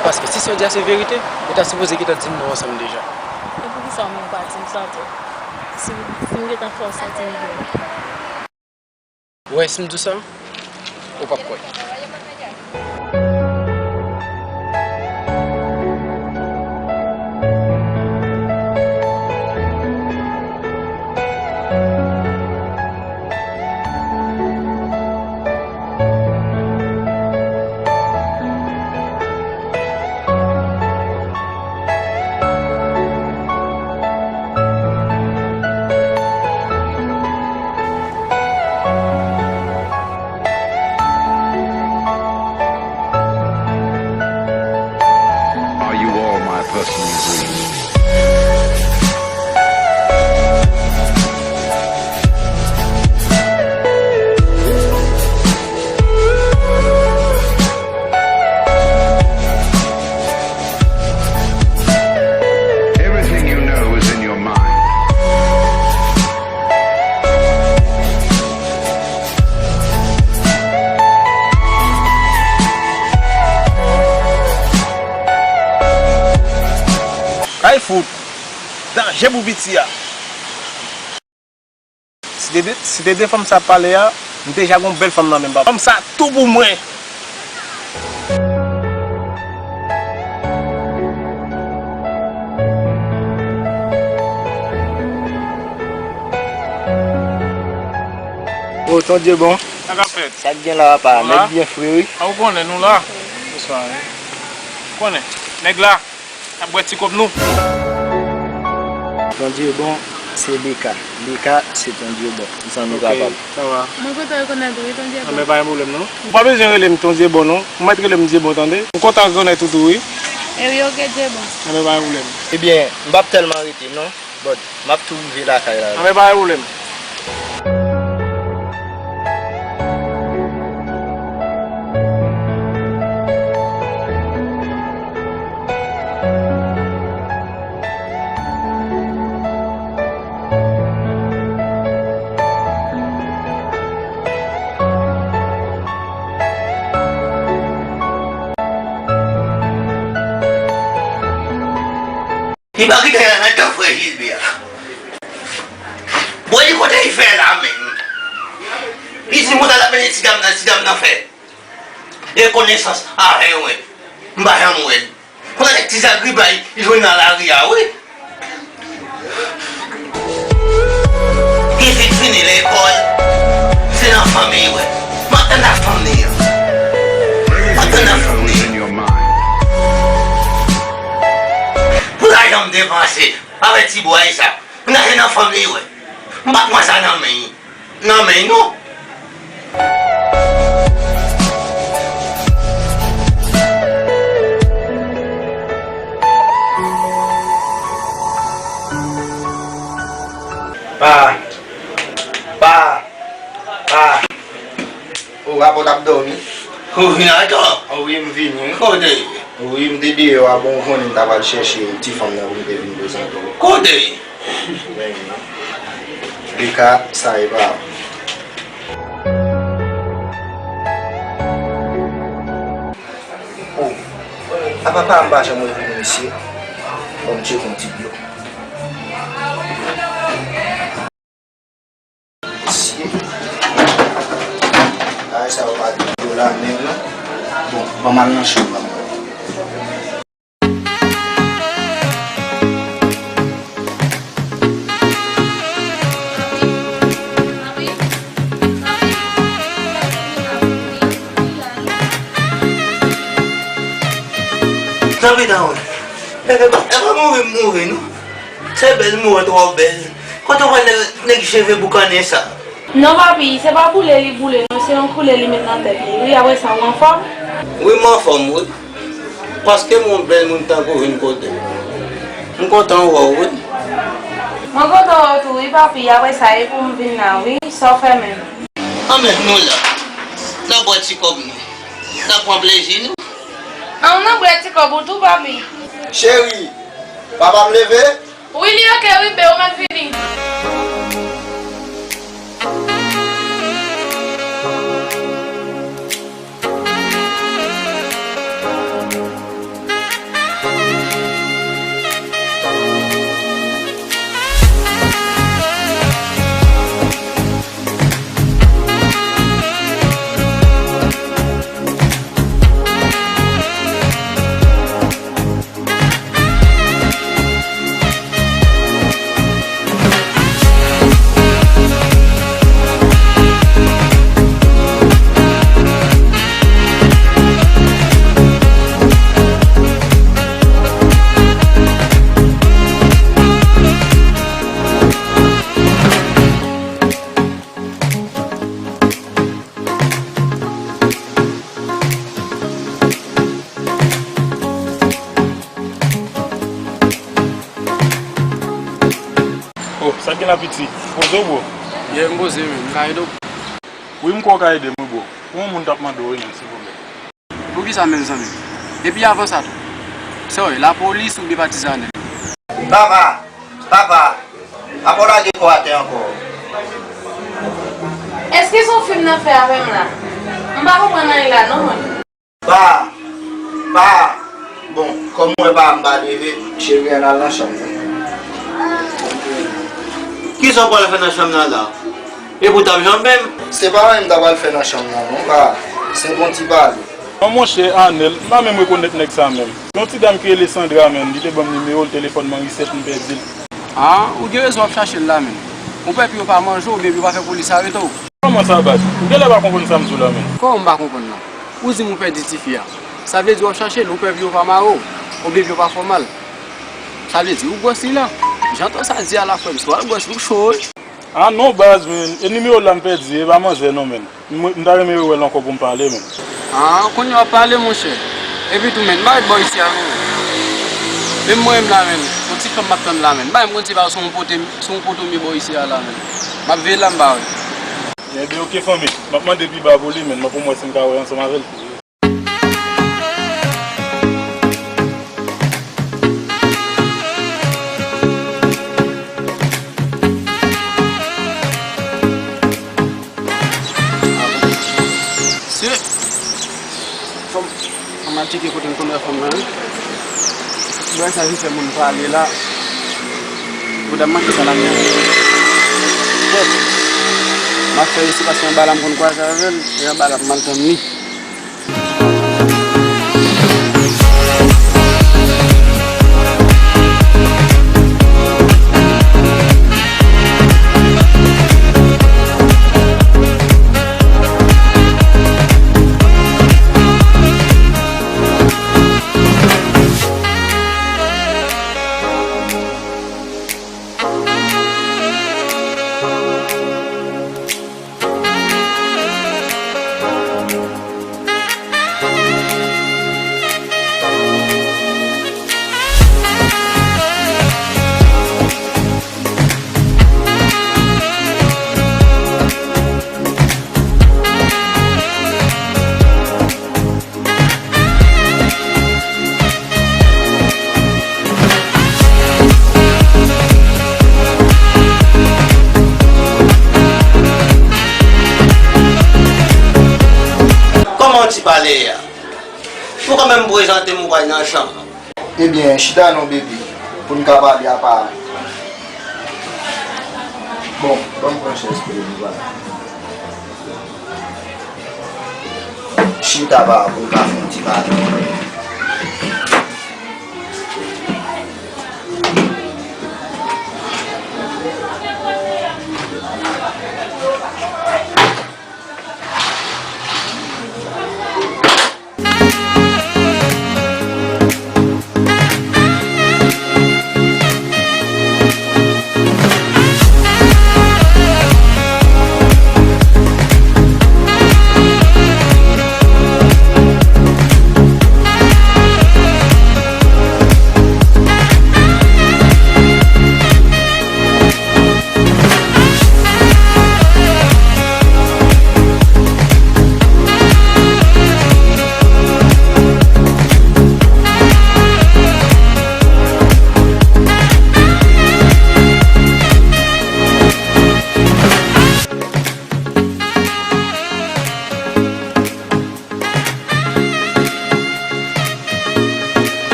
Paske si sa w di a se verite, nou ta sipoze gentan di m non ansanm deja. E poukisa w menm pa di m sa tou? Si, si m gentan fè w santi m byen. Ou wè, si m di w sa, ou p ap kwè. Are you all my personal dreams? Everything you know is in your mind. Kay fout! Danje pou piti a! Si te de, si te de fanm sa ap pale a, m te ja gon bèl fanm nan men m, papa. Fanm sa tou pou mwen. O, Ton Dye bon. Sa k ap fèt? Sa k gen la, papa? Nèg byen fre, wi. A, ou konnen nou la. Bonswa, wi. Konnen. Nèg la. N ap bwè ti kòb nou. Ton Dye bon, se Beka. Beka, se Ton Dye bon. Konsa nou kapab. Sa va. Mwen kontan rekonèt ou, wi, Ton Dye bon. Anben, pa gen pwoblèm, non. Ou pa bezwen rele m Ton Dye bon, non. Ou mèt rele m Dye bon, tande. M kontan rekonèt ou tou, wi. E wi, oke, Dye bon. Anben, pa gen pwoblèm. Ebyen, m p ap tèlman rete, non. But, m ap tou rive lakay la. Anben, pa gen pwoblèm. Li pa kite anyen nan tan frè Jilbè a. Bon, li kote li fè la menm? Li di mwen ta mennen ti dam nan, ti dam nan fè rekonesans avè mwen. M pa janm wè l. Kounye a nèg ti zagribay li jwenn nan lari a, wi. Pitit fini lekòl, se nan fanmi, wi. M ap tann nan fanmi an. M ap tann nan fanmi an. Pou lajan m depanse avè ti bway sa, m nan, se nan fanmi, wi. M pa pran sa nan men. Nan men nou. Pa. Pa. Pa. O, rapò t ap dòmi. Ou vin atò? O wi, m vini. Kote? O wi, m te deyò a, bon, ou konnen m t ap al chèche ti fanm nan pou m te vin prezante w. Kote? Beka, sa e pa. O, apa pa m pa janm revini mesye? Bon, m tcheke yon ti dlo. Mesye. Bagay sa yo pa dlo la menm non. Bon, ban m al nan chanm nan. Tanpri, tanpri. E pa, e pa mouri m mouri, non. Se bèl m wè, twò bèl. Kote w wè nèg, nèg cheve boukannen sa? Non, papi, se pa boule li boule, non, se yon koulè li met nan tèt li. Wi, apre sa, ou anfòm? Wi, m anfòm, wi. Paske m wè yon bèl moun tankou w vin kote m. M kontan wè w, wi. Mwen kontan wè w tou, wi, papi, apre sa, e pou m vin la, wi, sa w fè menm? Anben, nou la. N ap bwè ti kòb nou. N ap pran plezi nou. An, nou bwè ti kòb ou tou, papi. Cheri, papa m leve? Wi, li oke, wi, be, ou mèt vini. Sa k gen la piti? Poze w, bro. Yeah, m poze, wi. M ka ede w? Wi, m kwè w ka ede m, wi, bro. Pou yon moun t ap mande w, wi, menm, silvouplè. Poukisa menm, zanmi? Epi avan sa tou, se w ye, lapolis oubyen patizanè? Papa! Papa! Apa w lage kò atè ankò? Èske se yon fim n ap fè avè m la? M pa konprann anyen la non, mwen. Pa! Pa! Bon, kòm mwen pa, m pa leve, cheri, ann al nan chanm nan. Kisa w pral fè nan chanm nan la? E pou w t ap janbe m? Se pa anyen m ta pral fè nan chanm nan, non, pa. Se yon ti pale. Non, monchè, Anèl, m pa menm rekonèt nèg sa menm. Yon ti dam ki rele Sandra, menm, li te ban m nimewo l, telefòn Marisèt, m pèdi l. Ah, ou gen rezon w ap chache l la, menm. Ou pè pou yo pa manje w oubyen pou yo pa fè polis arete w. Kòman sa, baz? Ou genlè pa konprann sa m di w la, menm. Kòman m pa konprann nan? Ou di m ou pèdi tifi a. Sa vle di w ap chache l, ou pè pou yo pa mare w, oubyen pou yo pa fè w mal. Sa vle di ou gwòs li la. Jan to sa di a la, frè m, si w al gwòs li, ou cho, wi. Ah non, baz, menm. E nimewo l la m pèdi, e pa manzè non, menm. M, m ta renmen rewè l ankò pou m pale, menm. Ah, kounye a w ap pale, monchè. Epi tou, menm, m pa ret bò isi a non. Menm mwen menm la, menm, yon ti fanm m ap tann la, menm. M pa menm konn si pa se yon pote, se yon poto m ye bò isi a la, menm. M ap veye la, m pa wè. Enben, oke, fanmi. M ap mande pi ba pou li, menm. M ap wè si m ka wè ansanm avè l. Se fanm, fanm ap tcheke kote m konn wè fanm nan, wi. Bagay sa vin fè moun pale la. Bouda m manke sa la menm. Bon, m ap fè resi paske anba la m konn kwaze avè l, e anba la m mal tann li. Kòman w ti pale a? Ou kanmenm prezante m ou pral nan chanm. Ebyen, chita non, baby, pou n ka pale apa. Bon, ban m pran chèz pou nou, vwala. Chita ba pou n ka fè yon ti pale.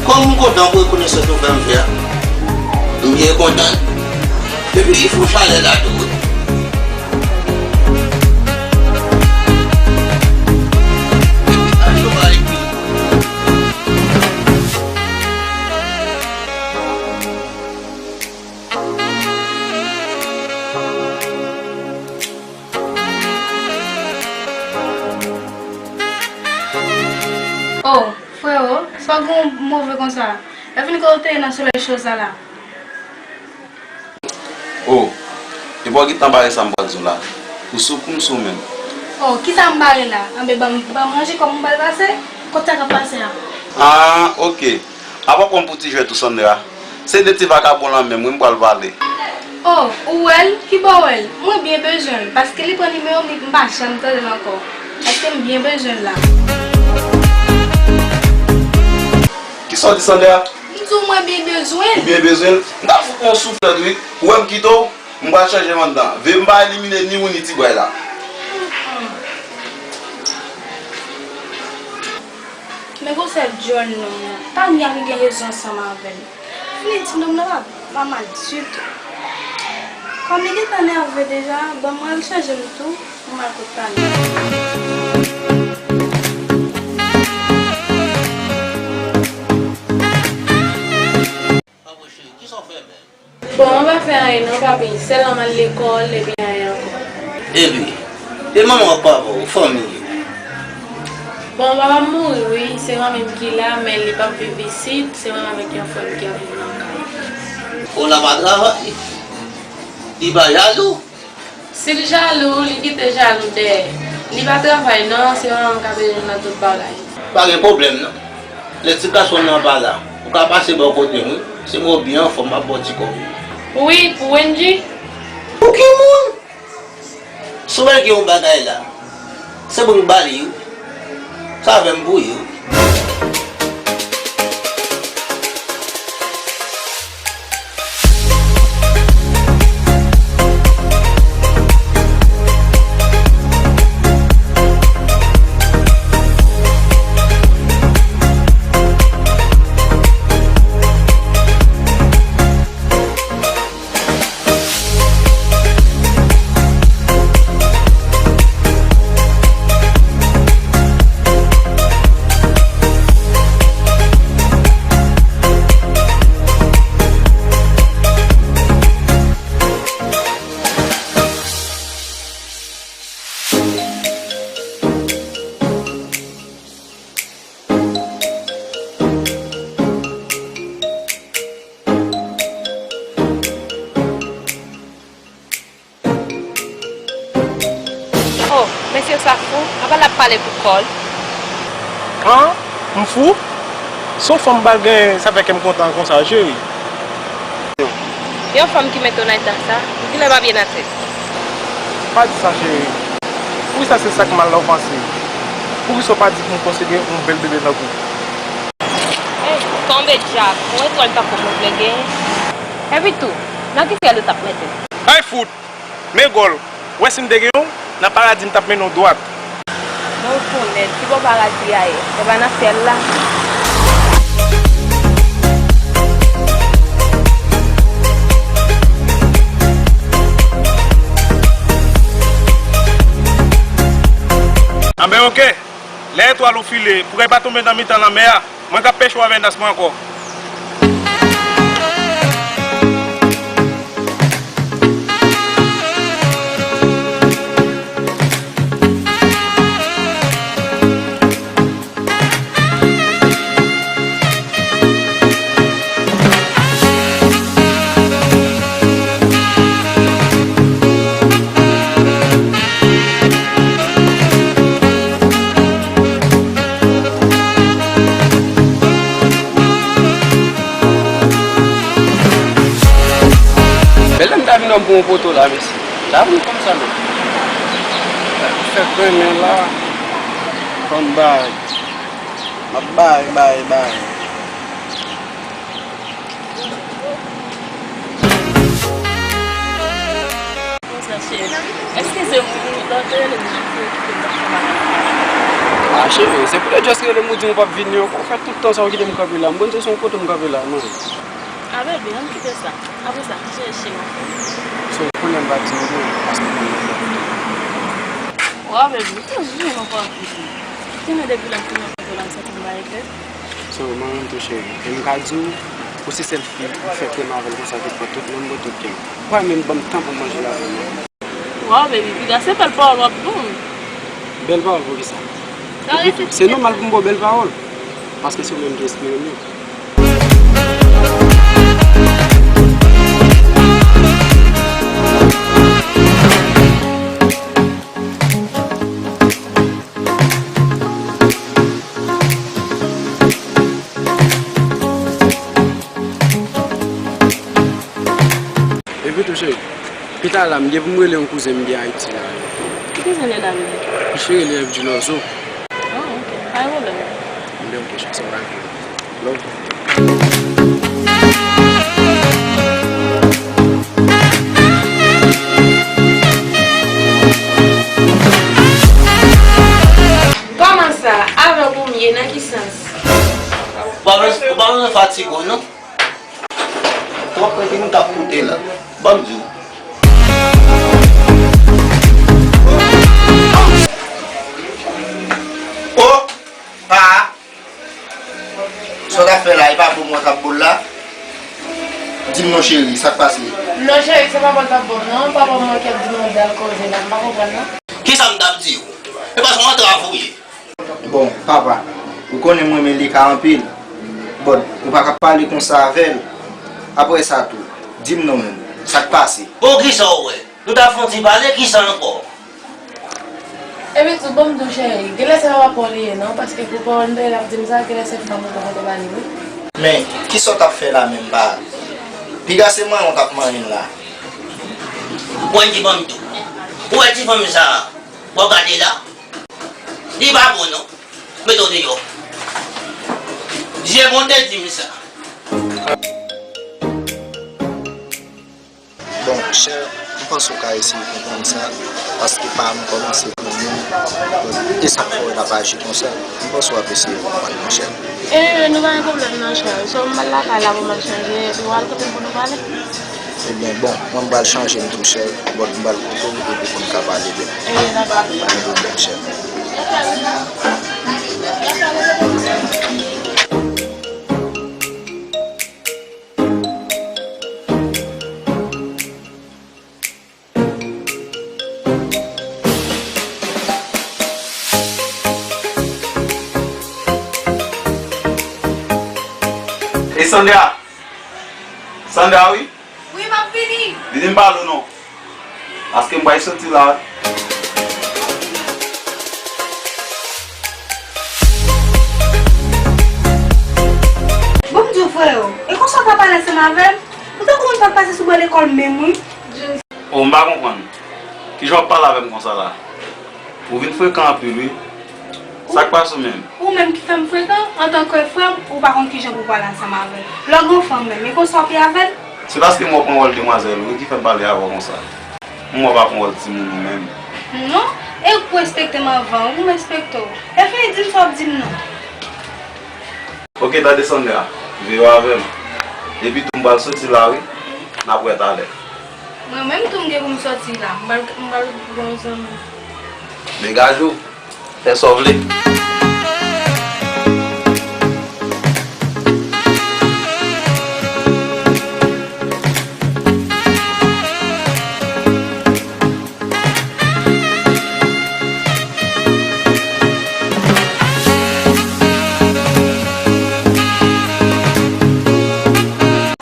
Kòm m kontan pou rekonesans ou fè m fè a, m byen kontan. Epi, fò chalè la tou wi. Oh, freo, sa w gen w move konsa? Mwen vin kote w te ye nan solèy cho sa la. Oh, epi w gentan bare sa m pral di w la. Ou sou kou m sou menm. Oh, kisa m bare la? Anben, ban m, ban m ranje kò m, m pral pase. Kot sa k ap pase a? Ah, ok. Apa pran pou ti jwèt ou, Sandra. Se de ti vakabon la menm, wi, m pral pale. Oh, ou wè l? Kibò w wè l? Mwen byen bezwen l, paske li pran nimewo m, li, m pa janm tande l ankò. Paske m byen bezwen l la. Kisa w di, Sandra? M di w mwen byen bezwen l. Ou byen bezwen l? M ta fout yon souflèt, wi. Ou wè m kite w? M pral chanje m anndan. Veye m pa elimine ni ou ni ti bway la. Men gwosè djòl nonm nan. Tania ki gen rezon ansanm avè l. Fini di nonm nan pa, pa mal ditou. Kòm li gentan nève deja, ban m al chanje m tou, pou m al kot Tania. Papa cheri, kisa w fè menm? Bon, mwen pa fè anyen non, papi. Sèlman m al lekòl, epi anyen ankò. Epi, e manman w ak papa w, fanmi yo? Bon, papa m mouri, wi. Se manmi m ki la, men li p ap viv isit. Se mwen avèk yon frè m ki ap viv nan kay. O, l ap al travay? Li pa jalou? Si l jalou, li kite jalou dèyè. Li pa travay non, se manman m k ap ede l nan tout bagay. Pa gen pwoblèm non. Lè ti gason nan pa la, ou ka pase bò kote m, wi. Si m wè w byen anfòm, m ap ba w ti kòb. Wi, pou Wendy? Pou ki moun? Si w wè l gen yon bagay la, se pou m ba li, wi. Sa fè m pou li, wi. Oh, mesye sa fou, apa l ap pale pou kò l? An? M fou? Se yon fanm m pral genyen, sa fè kè m kontan konsa, cheri. Yon fanm ki mete w nan eta sa, ou genlè pa byen nan tèt. Pa di sa, cheri. Poukisa se sa k mal la w panse? Poukisa w pa di pou m konsève yon bèl bebe tankou w? Ey, tonbe djab, yon etwal tankou m ou vle genyen? Epi tou, nan ki syèl ou t ap mete m? Ay fout! Men gòl, ou wè si m te gen w, nan paradi m t ap mennen w dwat. Men w konnen, ki bò paradi a ye? E pa nan syèl la? Anben oke, lè etwal ou file, pou kay pa tonbe nan mitan lanmè a, mwen k ap peche w avè nas mwen ankò. Men lè m ta vin wè m pran yon poto la, mesye. M ta vin kòmsa menm. Fè grennen la. Ban m bay. M ap bay, bay, bay. Konsa, cheri. Eskize m, wi, lè w te rele m, m te okite m t ap fè bagay. Ah, cheri, se pou lè w just rele m ou di m ou p ap vini ankò. Ou fè tout tan sa ou kite m kanpe la. M konn se sou yon poto m kanpe la, non. Ah, baby, ann kite sa. Apre sa, ki cheri cheri w ap fè? So, kounye a m pa di w non, paske m konn lè w ap vini. Waw, baby, ou toujou nan pran piti. Konnen depi lè m fin nan poto la, m santi m pa egzè. So, mwen menm tou, cheri. E m ka di w, ou se sèl fi ou fè kè m avè l konsa ki pran tout nonm bò tout kè m. Ou pa menm ban m tan pou m manje l avè w non. Waw, baby, piga se bèl pawòl w ap ban m. Bèl pawòl pou kisa? Epi tou, se nòmal pou m ba w bèl pawòl. Paske se ou menm ki enspire m yo. Cheri, pita la, m gen pou m rele yon kouzen m gen Ayiti la. Ki kouzen Nèda m nan? Cheri, li rele Djilòzo. Oh, ok. Pa gen pwoblèm. Ebyen, ok, cheri, se pa gen. Love. Kòman sa? Avè w pou m ye, nan ki sans? Ou pa bezwen, ou pa bezwen fatige w, non. Twòp kote nou t ap koute la. Ban m di w. O! Pa! Sa w t ap fè la, e pa bon mwen k ap bo l la? Di m non, cheri, sa k pase? Non, cheri, se pa bon k ap bo m, non. Papa mwen k ap di m ann dal koze la, m pa konprann, non. Kisa m t ap di w? E pa se yon antrav ou ye. Bon, papa, ou konnen m renmen Lika anpil. But, ou pa ka pale konsa avè l. Apre sa tou, di m non menm, sa k pase? Bon, kisa w wè? Nou t ap fè yon ti pale, kisa ankò? Epi tou, ban m di w, cheri, genlè se pa papa w li ye, non, paske pou pawòl m tande l ap di m sa, genlè se fanm ou te pote ba li, wi. Men, kisa w t ap fè la menm, pa? Piga se manyen w t ap manyen la. Ou wè ti fanm tou. Ou wè ti fanm sa, w ap gade la. Li pa bon non. Mete w deyò. Dye Bondye di m sa. Bon, chè, m panse w ka eseye konprann sa, paske pa m kòmanse pou moun, e sa k fè w t ap aji konsa. M panse w ap eseye konprann, monchè. E, nou pa gen pwoblèm non, chè. So, m al lakay la pou m al chanje, epi w al kote m pou nou pale. Ebyen, bon, mwen m pral chanje m tou, chè, but m pral koute w epi pou n ka pale byen. Ebyen, dakò. Pa gen pwoblèm, chè. Ey, Sandra! Sandra, wi! Wi, m ap vini! Vini m pale w non. Paske m pral soti la. Bon, m di w, freo, e konsa w t ap pale ansanm avè m? Ou tankou moun pa t pase sou bò lekòl menm, wi. O, m pa konprann. Kijan w ap pale avè m konsa la? Ou vin frekan anpil, wi. Sa k pase w menm? Ou menm ki fè m frekan, antanke frè m, ou pa konn kijan pou w pale ansanm avè l. Lè w gen yon fanm menm, e konsa w ap ye avè l? Se paske m wè w pran wòl demwazèl ou wi ki fè m pale avè w konsa. M wè w pa pran wòl timoun ou menm. Non, e ou respekte m anvan, ou m respekte w. Lè fini, di m sa w ap di m non. Oke, tande Sandra, veye w avè m. Epi tou m pral soti la wi, n ap wè talè. Mwen menm tou m gen pou m soti la, m pral, m pral pran yon zanmi. Degaje w, fè sa w vle.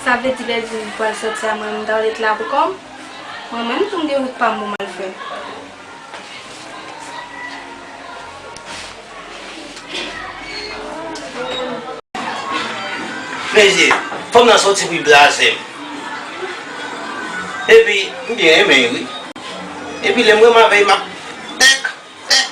Sa vle di lè di m pral soti a, mwen menm m ta ret la pou kò m? Mwen menm tou m gen wout pa m pou m al fè. Mezye, fanm nan soti pou l blaze m. Epi, m byen renmen l, wi. Epi, lè m renmen avè l, m ap tèk, tèk.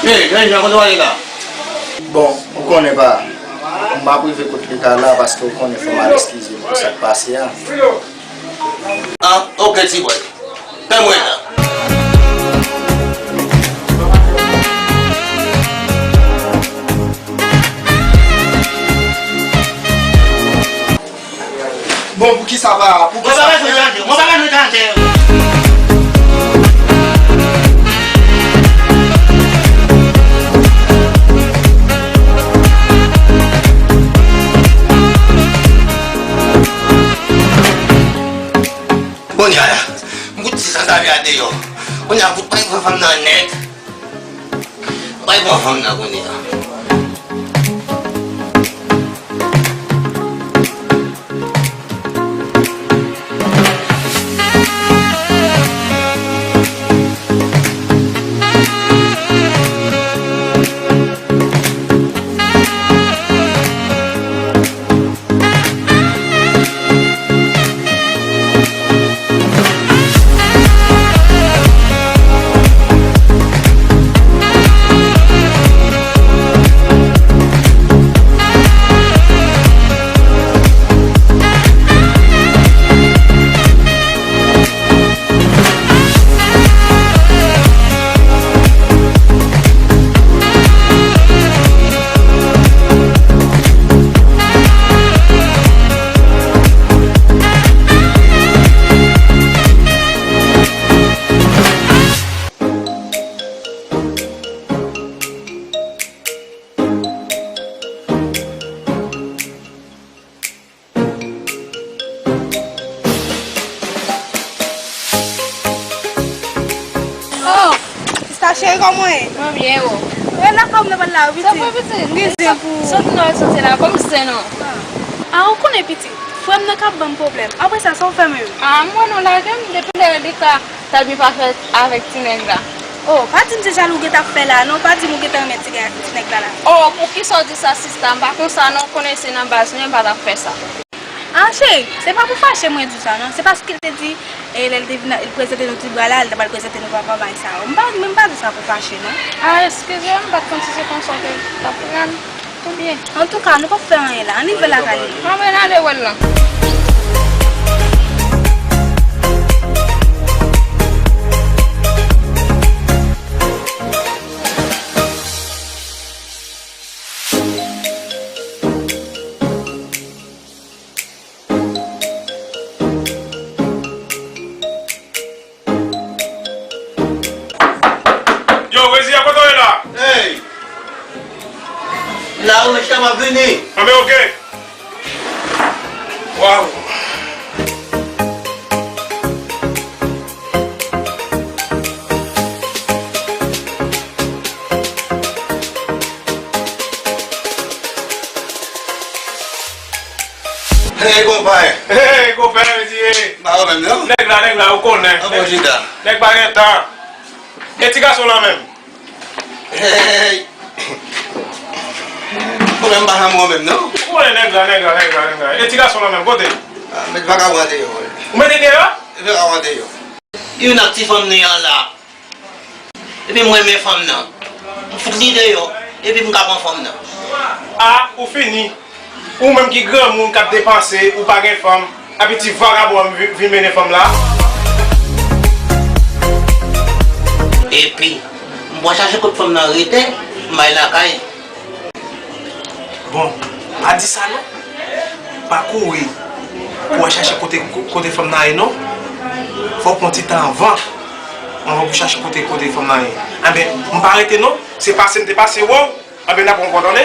Hey, Jean-Jean, kote w ale la? Bon, ou konnen pa, m ap rive kot Lika la paske ou konnen fò m al eskize m pou sa k pase a. Ah, ok, ti bòy. Fè mwen la. Bon, poukisa pa, poukisa pa? Mwen pa bezwen tande, mwen pa bezwen tande. Kounye a la, m fout ti sanzave a deyò. Kounye a, m fout pral pran fanm nan nèt. Bay pran fanm nan kounye a. Kòman w ye? Mwen byen, e ou? Mwen lakay ou, m nan bal la, wi, pitit. Sa vre, pitit? M gen zen pou ou. Soti nan, soti la, kòm zen non. A, ou konnen, pitit, frè m nan k ap ban m pwoblèm. Apre sa, sa w fè menm? A, m wè non, lage m depi lè li ka, ta byen pa fèt avèk ti nèg la. Oh, pa di m se jalou w gentan ap fè la, non, pa di m ou gentan renmen ti nèg, ti nèg la, la. Oh, poukisa w di sa, sista? M pa konsa, non, w konnen se nan baz mwen, m pa t ap fè sa. Ah, cheri, se pa pou fache mwen di w sa, non. Se paske l te di, e, lè l te vin, l prezante nou ti bra la, l ta pral prezante nou papa, bagay sa yo. M pa, men m pa di w sa pou fache, non. Ah, eskize m, m pa t konn si se konsa w te t ap pran l. Tou byen. Antouka, nou p ap fè anyen la. Ann rive lakay nou. Ann ale wè l lan. Yo, Reziya, kote w ye la? Hey! La, wi, mesye, m ap vini. Anben, oke. Waw. Hey, konpè. Hey, konpè, mesye. M pa wè menm, non. Nèg la, nèg la, ou konnen. An bon, chita. Nèg pa gen tan. E ti gason lan menm? Hey. Ou menm pa janm wè menm, non. Ou konnen nèg la, nèg la, nèg la, nèg la. E ti gason lan menm, kote? Ah, met vakabon an deyò, wi. Ou mete deyò? Met vakabon an deyò. Youn ak ti fanm li an la. Epi m renmen fanm nan. M fout li deyò. Epi m ka pran fanm nan. A, ou fini. Ou menm ki granmoun k ap depanse, ou pa gen fanm. Epi ti vagabon an vi-, vin mennen fanm la. Epi, m pral chache kot fanm nan rete, m bay lakay. Bon, pa di sa non. Pa kouri pou w al chache kote, kote fanm nan ye non. Fò w pran ti tan anvan. Anvan pou w chache kote, kote fanm nan ye. Enben, m pa rete non. Se pase m te pase wè w. Enben, n ap rankont, tande.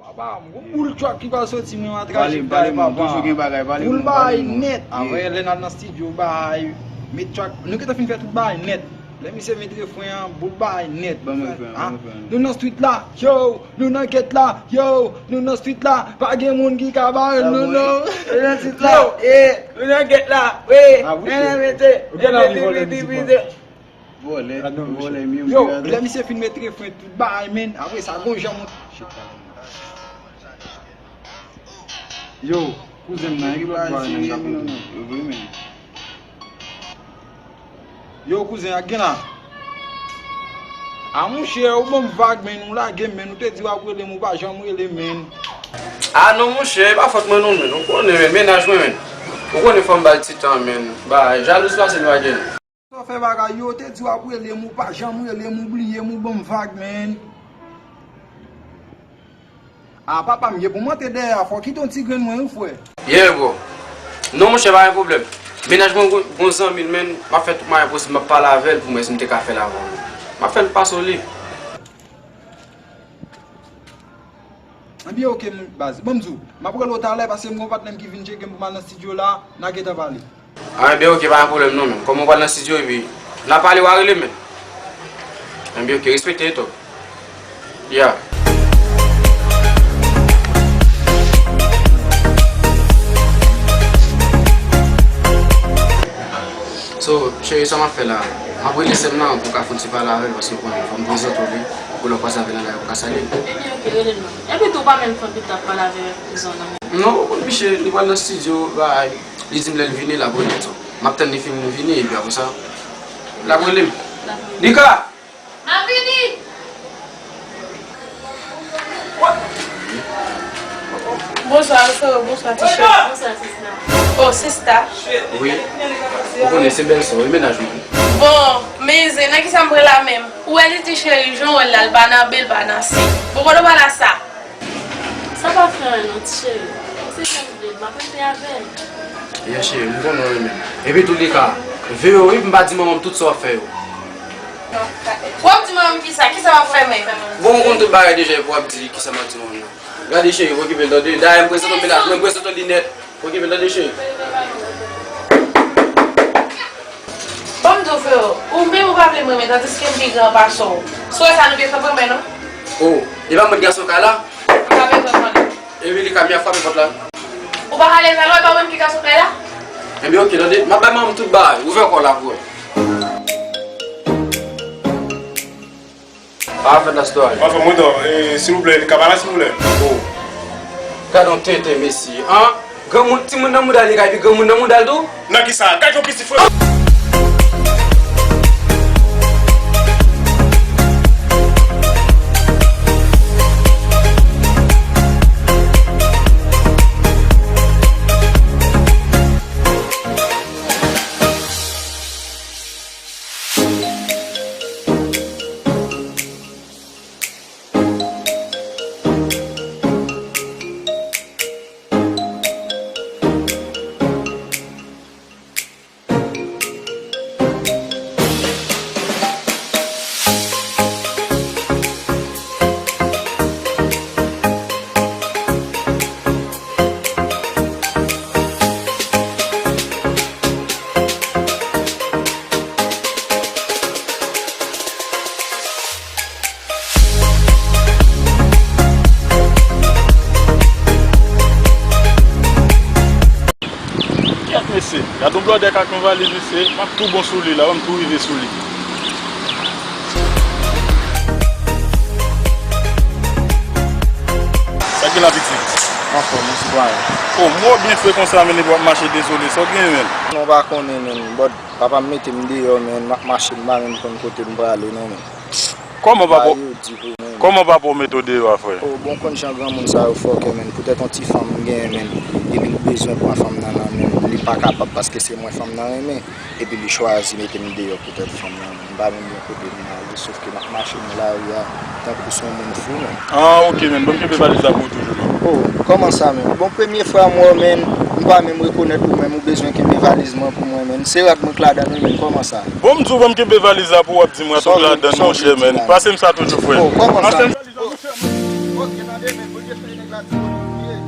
Papa, m gon boul track ki pral soti, mwen, m a traje bay papa. Pale m, pale m, toujou gen bagay, pale m, pale m. Boul bagay nèt. Apre, lè n al nan studio, bay, met track, nou gentan fin fè tout bagay nèt. Lè misye met refren an, boul bagay nèt. Ban m refren an, ban m refren an. Nou nan street la, yo, nou nan gèt la, yo, nou nan street la, pa gen moun ki ka bare nou, non. Nou nan street la, yeah, nou nan gèt la, wi. Ah, wi, men mete, mete, mete, mete. Vòlè, vòlè, mye, mye. Yo, lè misye fin met refren, tout bagay, men, apre sa, gon jan moun. Yo, kouzen m nan, e ki lòt bwa nan chapou tou? Yo vre, men. Yo, kouzen, ak gen la. A, monchè, ou ban m vag, men, ou lage m, men, ou te di w ap rele m, ou pa janm rele m, men. A, non, monchè, e pa fòt mwen, non, men, ou konnen, men, mennaj mwen, men. Ou konnen fò m ba l ti tan, men. Ba, jalouz pase nou a gen. Sa w fè bagay yo, te di w ap rele m, ou pa janm rele m, ou bliye m, ou ban m vag, men. A, papa m, ye pou m antre dèyè a, fò w kite yon ti grenn mwen, wi, frè. Yeah, bro. Non, monchè, pa gen pwoblèm. Mennaj mwen gon, gon zanmi l, men, m ap fè tout mwayen posib, m ap pale avè l pou m wè si m te ka fè l avè w. M ap fè l pase w li. Ebyen, oke, m, baz. Bon, m di w, m ap rele w talè, paske m gon patnè m ki vin tcheke m pou m al nan estidyo la, n a gentan pale. A, ebyen, oke, pa gen pwoblèm non, men. Kòm ou pral nan estidyo, epi n a pale, w a rele m, men. Ebyen, oke, respekte, e top. Yeah. So, cheri, sa m ap fè la? M ap rele sè m nan pou w ka fè yon ti pale avè l, paske w konnen, fò m prezante w li, pou lè w kwaze avè l nan lari, ou ka salye l. Ebyen, oke, rele l non. Epi tou, ou pa menm fè anpil tan ap pale avè kouzen w nan, men. Non, ou konn Miche, li pral nan estidyo, bay, li di m lè l vini, l ap rele m, so. M ap tann li fin vini, epi apre sa, l ap rele m. Dakò. Nika! M ap vini! What? Bonswa, Alfredo. Bonswa, ti cheri. Bonswa, sista. Oh, sista. Wi. Ou konnen se bèl sè w, e mennaj ou tou. Bon, men zen, nan kisa m pran la menm? Ou wè li di cheri, jan w wè l la, l pa nan B, l pa nan C. Bon, kote w pral a sa? Sa pa fè anyen non, ti cheri. Se sa m vle, m ap rete avè l. Ya cheri, m konnen w renmen l. Epi tou de ka, veye w wi, m pa di manman m tout sa w ap fè yo. W ap di manman m kisa? Kisa w ap fè menm? Bon, ou konn tout bagay deja, epi w ap di kisa m ap di manman m nan. Gade cheri, okipe l tande. Dayè, m prezante w mennaj mwen, m prezante w li nèt. Okipe l tande cheri. Ban m di w, freo, ou menm ou pa vle m renmen, tandiske m pi gran pase w. Si w wè sa, nou bezwen pran men nou. Oh, e pa mwen ki gason kay la? M pa bezwen konnen. Epi li ka m ap frape pòt la. Ou pa ka leve alò, e pa ou menm ki gason kay la? Ebyen, oke, tande, m ap bay manman m tout bagay. Ouvè kò w la pou wè. Pa fè nan sitwayen. Anfen, mwen, non, e, silvouplè, li ka pale, silvouplè? Oh. Gad yon tenten, mesye. An? Granmoun, timoun nan mouda li ka epi granmoun nan mouda l tou? Nan kisa? Gad yon pitit frè. Kèt mesye, gad yon blòdè k ak yon valiz mesye, m ap tou bon sou li la, m ap tou rive sou li. Sa gen la pitit? Anfòm, wi, sitwayen. Oh, mò byen fre konsa, men w ap mache dezole, sa w gen, menn? Non, w pa konnen, menn, but papa m mete m deyò, menn, m ap mache, m pa menm konn kote m prale, non, menn. Kòman papa w, kòman papa w mete w deyò a, frè? Oh, bon, konn jan granmoun sa yo fòkè, menn. Poutèt yon ti fanm m genyen, menn. Epi l bezwen pran fanm nan nan men m. Li pa kapab paske se mwen fanm nan renmen. Epi li chwazi mete m deyò poutèt fanm nan, menn. M pa menm gen kote m ale, sofke m ap mache nan lari a tankou se yon moun fou, menn. Ah, oke, menn. Ban m kenbe valiz la pou ou toujou, non? Oh, kòman sa, menn? Bon, premye fwa m wè w, menn. M pa menm rekonèt ou, menn. Ou bezwen kenbe valiz mwen pou mwen, menn. Se rad mwen k ladan l, wi, menn. Kòman sa? Bon, m di w ban m kenbe valiz la pou w ap di m rad ou k ladan l, monchè, menn. Pase m sa toujou, frè. Oh, kòman sa? Pase m sa. Ok, tande, men, Bondye fè nèg la disponib pou ye.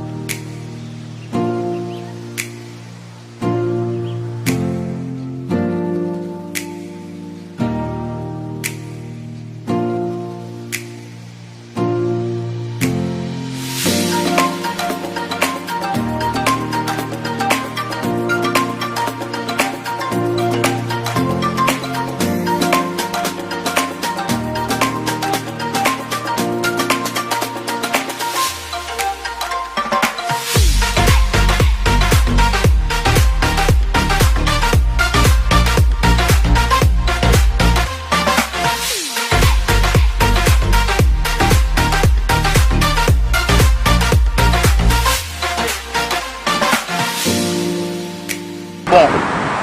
Bon,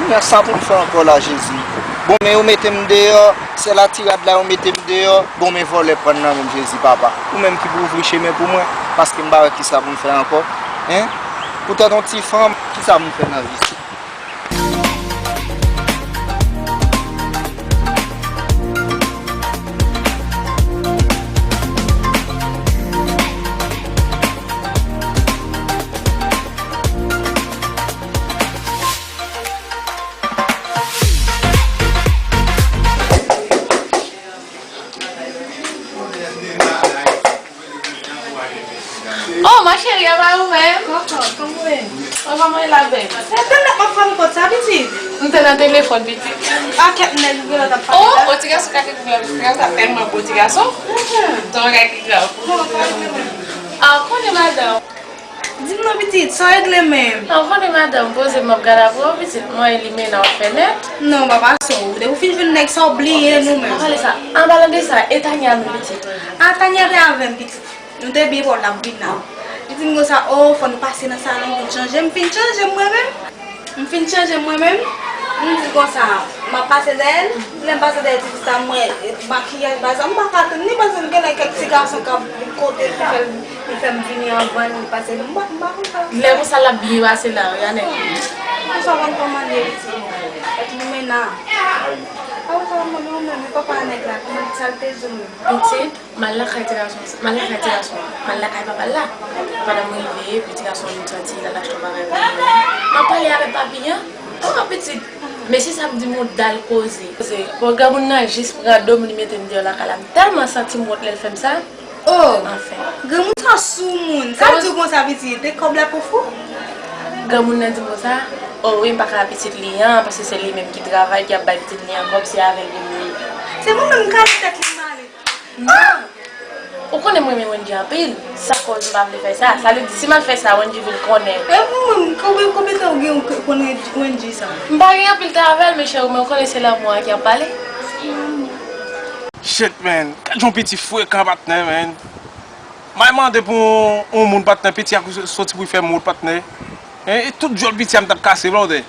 kounye a sa pou m fè ankò la, Jezi? Bon, men yo mete m deyò, sèl a ti rad la yo mete m deyò. Bon, men vòlè pran nan men m, Jezi, papa. Ou menm ki pou ouvri chemen pou mwen, paske m pa wè kisa pou m fè ankò. Hein? Poutèt yon ti fanm, kisa pou m fè nan vi sa? Oh, ma chérie, a pa ouvè. Kòkòt, kòman w ye? Kòman w ye la, bèb? Se tèlman m ap frape pòt sa, pitit. M te nan telefòn, pitit. A kèt nèg ou genlè t ap pale la. Oh, ti gason ka te kouvè, ti gason sa tèlman bon, ti gason. Ton bagay ki grav. Ah, konnen madanm. Di m non, pitit, sa w regle menm? Ah, konnen madanm, poze m ap gade apre w, pitit. Mwen, li mennen w ap fè nèt. Non, papa, sa w, depi w fin jwenn nèg sa, w bliye nou menm. Mwen pale sa. An palan de sa, e Tania menm, pitit? Ah, Tania te avè m, pitit. Nou te byen pwòp la, m vin la. Di m konsa, o, fò nou pase nan salon pou n chanje. M fin chanje mwen menm. M fin chanje mwen menm. M di konsa, m ap pase dèyè l. Lè m pase dèyè ti fi sa, m wè makiyaj bagay sa, m pa ka tann li paske m genlè kèk ti gason k ap kote l ki fè l, ki fè m vini anvan li pase. M pa, m pa konn sa. Lè konsa l ap byen pase la, wi, anèk. Konsa konn kòmande wi ti. Èt nou mena. A ou sa mwen menm, mwen menm, papa nèg la, kòman sa l te di w menm? Pitit. M al lakay ti gason, m al lakay ti gason an, m al lakay papa l la. Pandan m rive, epi ti gason an vin sòti, l al achte yon bagay pou mwen. M ap pale avèk papi an, kòman pitit? Mesye sa ap di m yon dal koze. Koze. Bon, granmoun nan jis pran do m, li mete m deyò lakay la. M tèlman santi m wont lè l fè m sa. Oh! Anfen. Granmoun sa sou moun. Sa di w konsa pitit, e kòb la pou fou? Granmoun nan di m konsa, o wi, m pa ka pitit li an, paske se li menm ki travay, ki ap bay pitit li an kòb, se avè l pou l ye. Se mwen menm m kale tèt li m ale. Non. Ou konnen m renmen Wendy anpil. Sa koz m pa vle fè sa. Sa vle di, si m al fè sa, Wendy vin konnen. E pou mwen, konbyen, konbyen tan ou gen ou konn Wendy sa? M pa gen anpil tan avè l, men cheri, men ou konnen se lanmou a ki ap pale. Shit, man. Gad yon piti frekan, patnè, man. M al mande pou yon, yon moun, patnè, piti a soti pou l fè m wont, patnè. E, e tout djòl piti a m t ap kase, blòdè.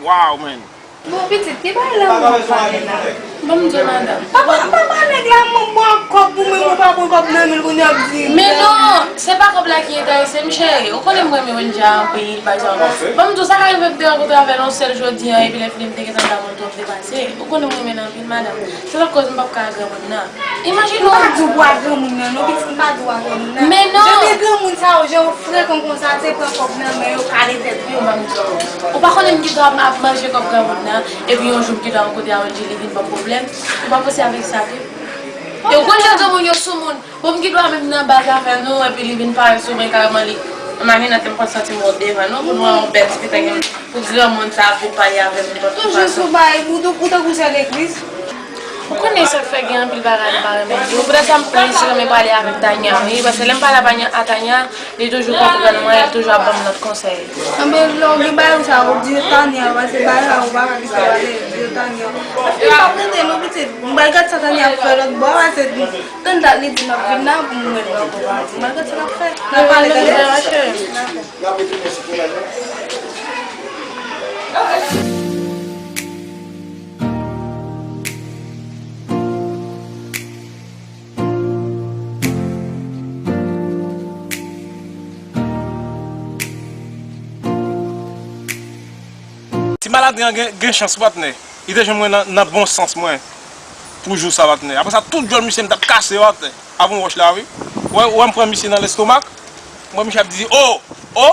Wow, man. Bon, pitit, ki bagay lanmou w ap pale la? Ban m di w, madanm. Papa, papa nèg la, mwen pran kòb pou mwen, mwen pa pran kòb nan men l, kounye a ap di. Men non, se pa kòb la ki enterese m, cheri. Ou konnen m renmen Wendy anpil, pa egzanp. Ban m di w, sa ka rive m te rankontre avè l yon sèl jodi a, epi lè fini m te gentan damou l twòp depase. Ou konnen m renmen l anpil, madanm. Se lòt koz m p ap ka a granmoun nan. Imajine w. M pa di w pou a granmoun nan, non, pitit, m pa di w a granmoun nan. Men non. Jan de granmoun sa yo, jan yo frekan konsa, se pran kòb nan men yo, kale tèt yo. Ban m di w. Ou pa konnen m gen dwa ap manje kòb granmoun nan, epi yon jou m gen dwa rankontre a Wendy, li vin ban m pwoblèm. Ou pa panse avèk sa tou? E ou konn jan granmoun yo sou moun. Bon, m gen dwa menm nan baz avè nou, epi li vin parèt sou mwen kareman, li, imajine w te m konn santi m wont devan nou, pou nou wè yon bèl ti pita gen, pou granmoun sa ap vin pale avè m nenpòt ki fason. Toujou sou bay, ou tankou sè legliz. Ou konnen sa k fè gen anpil bagay m pa renmen di w. Poutèt sa m plis renmen pale avèk Tania, wi, paske lè m pale a Tania, li toujou konprann mwen, li toujou ap ban m lòt konsèy. Anben, lè w gen bagay ou sa, ou di Tania, paske bagay la, ou pa ka kite pale, di Tania. Epi m p ap rete non, pitit. M pral gad sa Tania ap fè lòt bò a, se tann dat li di m ap vin la pou m wè l ankò. M pral gad sa l ap fè. N ap pale, tande? Dakò. Ti maladren an gen, gen chans, patnè. Li te jwenn mwen nan, nan bon sans mwen pou jou sa, patnè. Apre sa, tout djòl misye m t ap kase yo atè avè yon wòch la, wi. Ou wè, ou wè m pran misye nan lestomak. M wè misye ap di, "O! O!"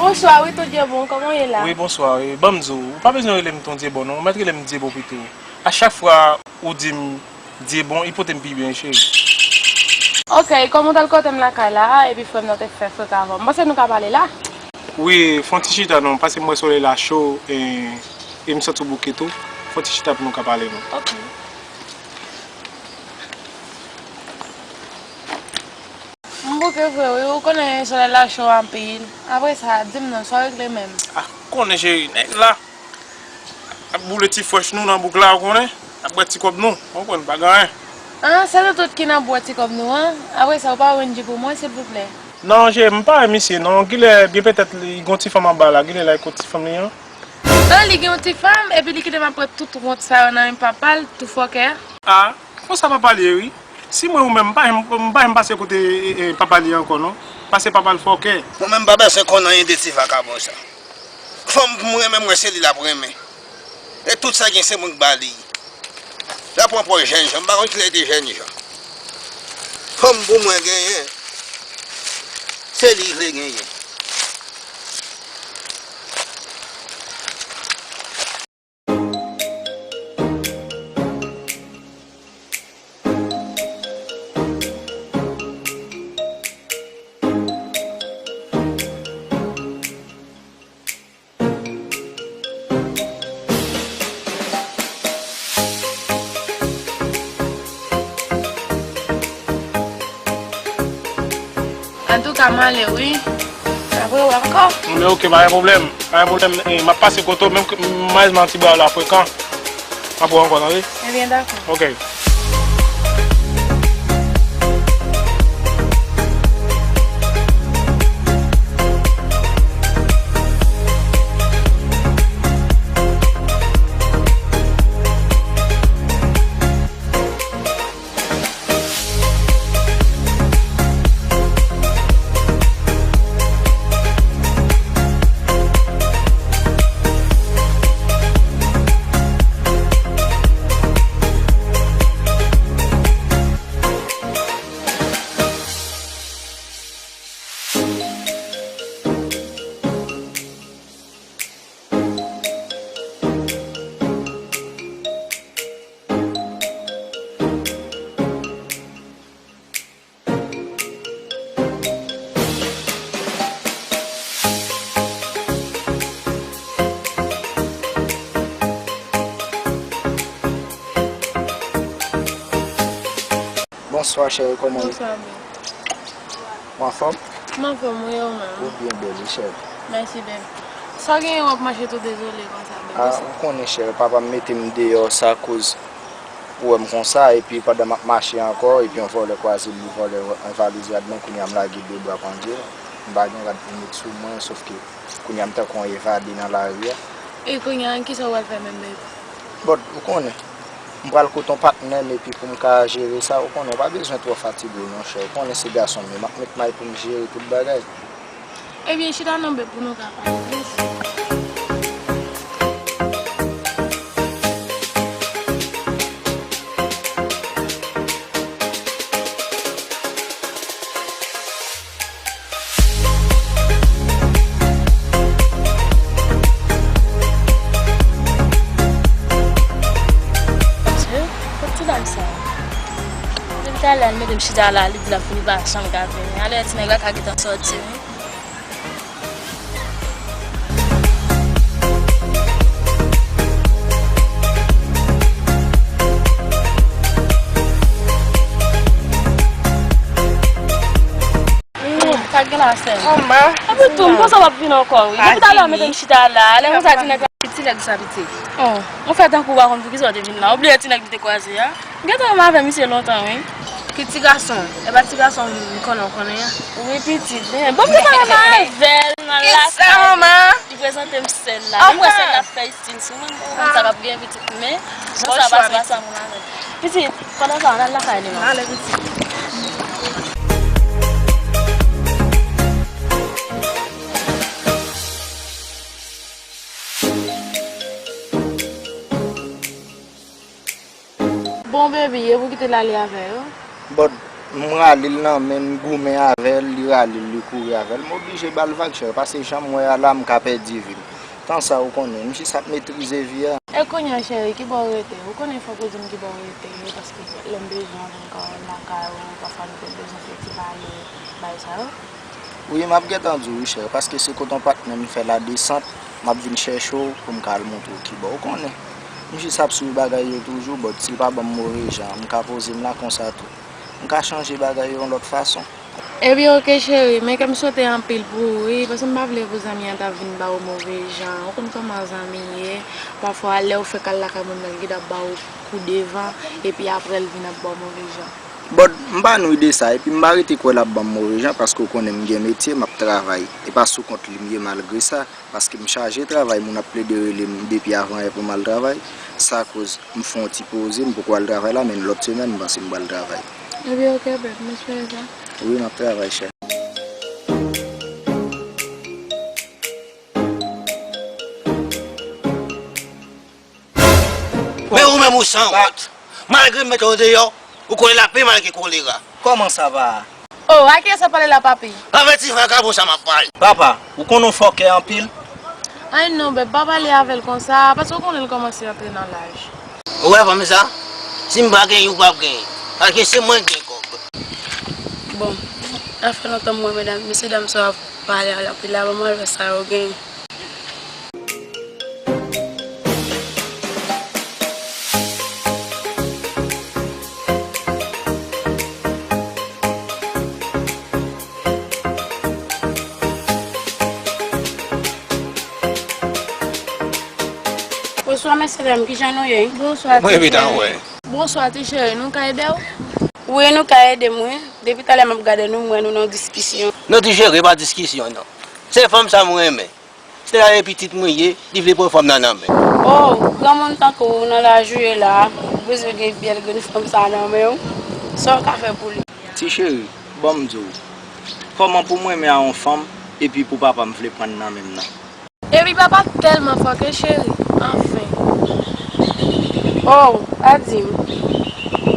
Bonswa, wi, Tout Dye Bon, kòman w ye la? Wi, bonswa, wi. Ban m di w, ou pa bezwen rele m Ton Dye Bon, non. Ou mèt rele m Dye Bon pito. A chak fwa ou di m Dye Bon, li pote m pi byen, cheri. Oke, kòm ou t al kote m lakay la, epi frè m nan te fè freka avè w, m panse nou ka pale la. Wi, fè yon ti chita non, paske m wè solèy la cho, e, e m santi w bouke tou. Fè yon ti chita pou nou ka pale non. Oke. M bouke vre wi, ou konnen solèy la cho anpil. Apre sa, di m non, sa w regle menm? Ah, konnen cheri, nèg la ap boule ti frèch nou nan bouk la, ou konnen, ap bwè ti kòb nou, ou konprann, pa gen anyen. Ah, se nou tout ki nan bwè ti kòb nou an? Apre sa, ou pa Wendy pou mwen, silvouplè? Non, cheri, m pa wè misye, non. Gilè, byen petèt, li gen yon ti fanm anba la, gilè la, li kot ti fanm li an. Ah, li gen yon ti fanm, epi li kite m ap pran tout wont sa yo nan men papa l, tou fòkè. Ah, konsa papa l ye, wi. Si mwen ou menm, m pa janm, m pa janm pase kote, e, e, papa li ankò, non. Paske papa l fòkè. Mwen menm, m pa bezwen konn anyen de ti vakabon sa. Fanm pou m renmen, mwen se li l ap renmen. E tout sa gen, se mwen k ba li. L ap pran pòz jènjan, m pa konn kilè li te jènjan. Fanm pou mwen genyen, se li l vle genyen. M ale, wi. Apre wè ankò. Men ok, pa gen pwoblèm. Pa gen pwoblèm. E, m ap pase kote w, menm ke m al nan ti bal la frekan. M ap wè w ankò, tande? Ebyen, dakò. Ok. Bonswa, cheri, kòman w ye? Bonswa, babe. Ou anfòm? M anfòm, wi, e ou menm? Ou byen bèl, wi, cheri. Mèsi, babe. Sa w genyen, w ap mache tou dezole konsa, babe? Ah, ou konnen, cheri, papa m mete m deyò, sa koz ou wè m konsa, epi pandan m ap mache ankò, epi yon vòlè kwaze m, li vòlè yon valiz rad mwen, kounye a m lage de bra pandye l. M pa gen rad pou m met sou mwen, sòf ke kounye a m tankou yon evade nan lari a. E kounye a, kisa w pral fè menm, babe? But, ou konnen, m pral kote yon patnè m epi pou m ka jere sa, ou konnen, ou pa bezwen twò fatige w non, chè. Ou konnen se gason m ye, m ap met may pou m jere tout bagay. Ebyen, chita non, babe, pou nou ka pale. Mèsi. Kot ti dam sa? Depi talè a, li mete m chita la, li di l ap vini, pa janm ka vini. Alè, ti nèg la ka gentan sòti, wi. Sa gen la, sè m? Epi tou, m panse w ap vin ankò, wi. Depi talè, w mete m chita la. Lè konsa, ti nèg la. Ki ti nèg sa, pitit? Oh, ou fè tankou w pa konn poukisa w te vin la. Ou bliye ti nèg nou te kwaze a? M gentan renmen avè misye lontan, wi. Ki ti gason? E pa ti gason m konnen w konnen an? Wi, pitit. Bon, m te pale avè l nan lakay. Li prezante m sè l la. Menm wè sè l la fè stil sou mwen, m konn sa k ap gen pitit, men jan sa pase pa sa moun avè l. Pitit, pandan sa, ann al lakay li non. Ale, pitit. Bon, baby, e pou kite l ale avè yo? But, m rale l nan men, m goumen avè l, li rale l, li kouri avè l. M oblije ba l vag, chè, paske jan m wè a la, m ka pèdi vi m. Tan sa, ou konnen, m jis ap metrize vi a. E kounye a, cheri, ki bò w rete? Ou konnen fòk ou di m ki bò w rete, paske lè m bezwen w, m ka al lakay ou, pafwa nou konn bezwen fè ti pale, bagay sa yo. Wi, m ap gentan di w wi, chè, paske se kote yon patnè m fè ladesant, m ap vin chèche w pou m ka al montre w kibò. Ou konnen, m jis ap swiv bagay yo toujou, but si l pa ban m move jan, m ka poze m la konsa tou. M ka chanje bagay yo yon lòt fason. Ebyen, oke, cheri, men ke m swete anpil pou ou, wi, paske m pa vle pou zanmi an ta vin ba ou move jan. Ou konn kòman zanmi ye, pafwa, lè ou fèk al lakay moun nan, li gentan ap ba ou kou devan, epi apre l vin ap ba w move jan. But, m pa nwi de sa, epi m pa rete kwè l ap ban m move jan, paske w konnen m gen metye, m ap travay. E pa sou kont li m ye malgre sa, paske m chaje travay, moun ap plede rele m depi avan yè pou m al travay. Sa koz m fè yon ti poze, m poko al travay la, men lòt semèn, m panse m pral travay. Ebyen, oke, babe, m espere sa. Wi, m ap travay, chè. Men ou menm ou sanwont. Malgre m mete w deyò, ou konnen l ap pi mal ke kolera. Kòman sa va? Oh, a kiyès w ap pale la, papi? Avèk ti vagabon sa m ap pale. Papa, ou konnen w fòkè anpil? Ay non, bèb, pa pale avè l konsa, paske w konnen l kòmanse antre nan laj. Ou wè fanmi sa? Si m pa genyen, ou p ap genyen. Paske se mwen k gen kòb. Bon, sa fè lontan m wè medam, mesye dam sa yo ap pale anpil la, ban m al wè sa yo genyen. Bonswa, mesye dam, kijan nou ye? Bonswa, Mwen ti epi tan cheri. Wè. Bonswa, ti cheri, nou ka ede w? Wi, nou ka ede m, wi. Depi talè m ap gade nou, m wè nou nan diskisyon. Non, ti cheri, e pa diskisyon, non. Se fanm sa mwen renmen. Se la e pitit mwen ye, li vle pran fanm nan nan men. Oh, granmoun tankou ou nan laj ou ye la, ou bezwen gen bèl grenn fanm sa nan men w. Sa w ka fè pou li? Ti cheri, ban m di w. Kòman pou mwen renmen a yon fanm, epi pou papa m vle pran nan men m nan? Epi papa tèlman fòkè, cheri. Anfen. Oh, pa di m.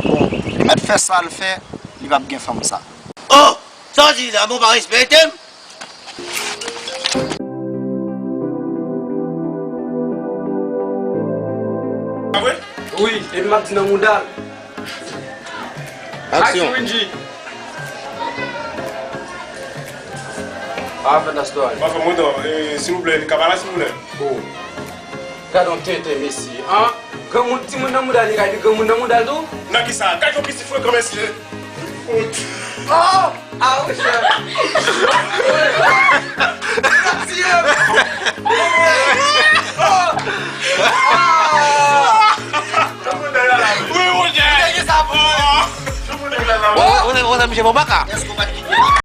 Bon, li mèt fè sa l fè, li p ap gen fanm sa. Oh! Sa w di la, bon, pa respekte m? Pa vre? Wi, epi m ap di nan mouda l. Aksyon. Aksyon, Winji. Pa fè nan story. Mwen fè mwen, silvouplè, li ka pale, silvouplè. Oh. Gad yon tenten, mesye. An? Granmoun, timoun nan mouda li ka epi granmoun nan mouda l tou? Nan ki sa? Gad yon piti frekan, mesye. Oh! Ah, wi, chè. Li t ap tiye m. Oh! Ah! Wi, wi, wi. Li te gen sa pou mwen. Ou, ou, ou, ou, misye bon baka. Èske w pa t kite?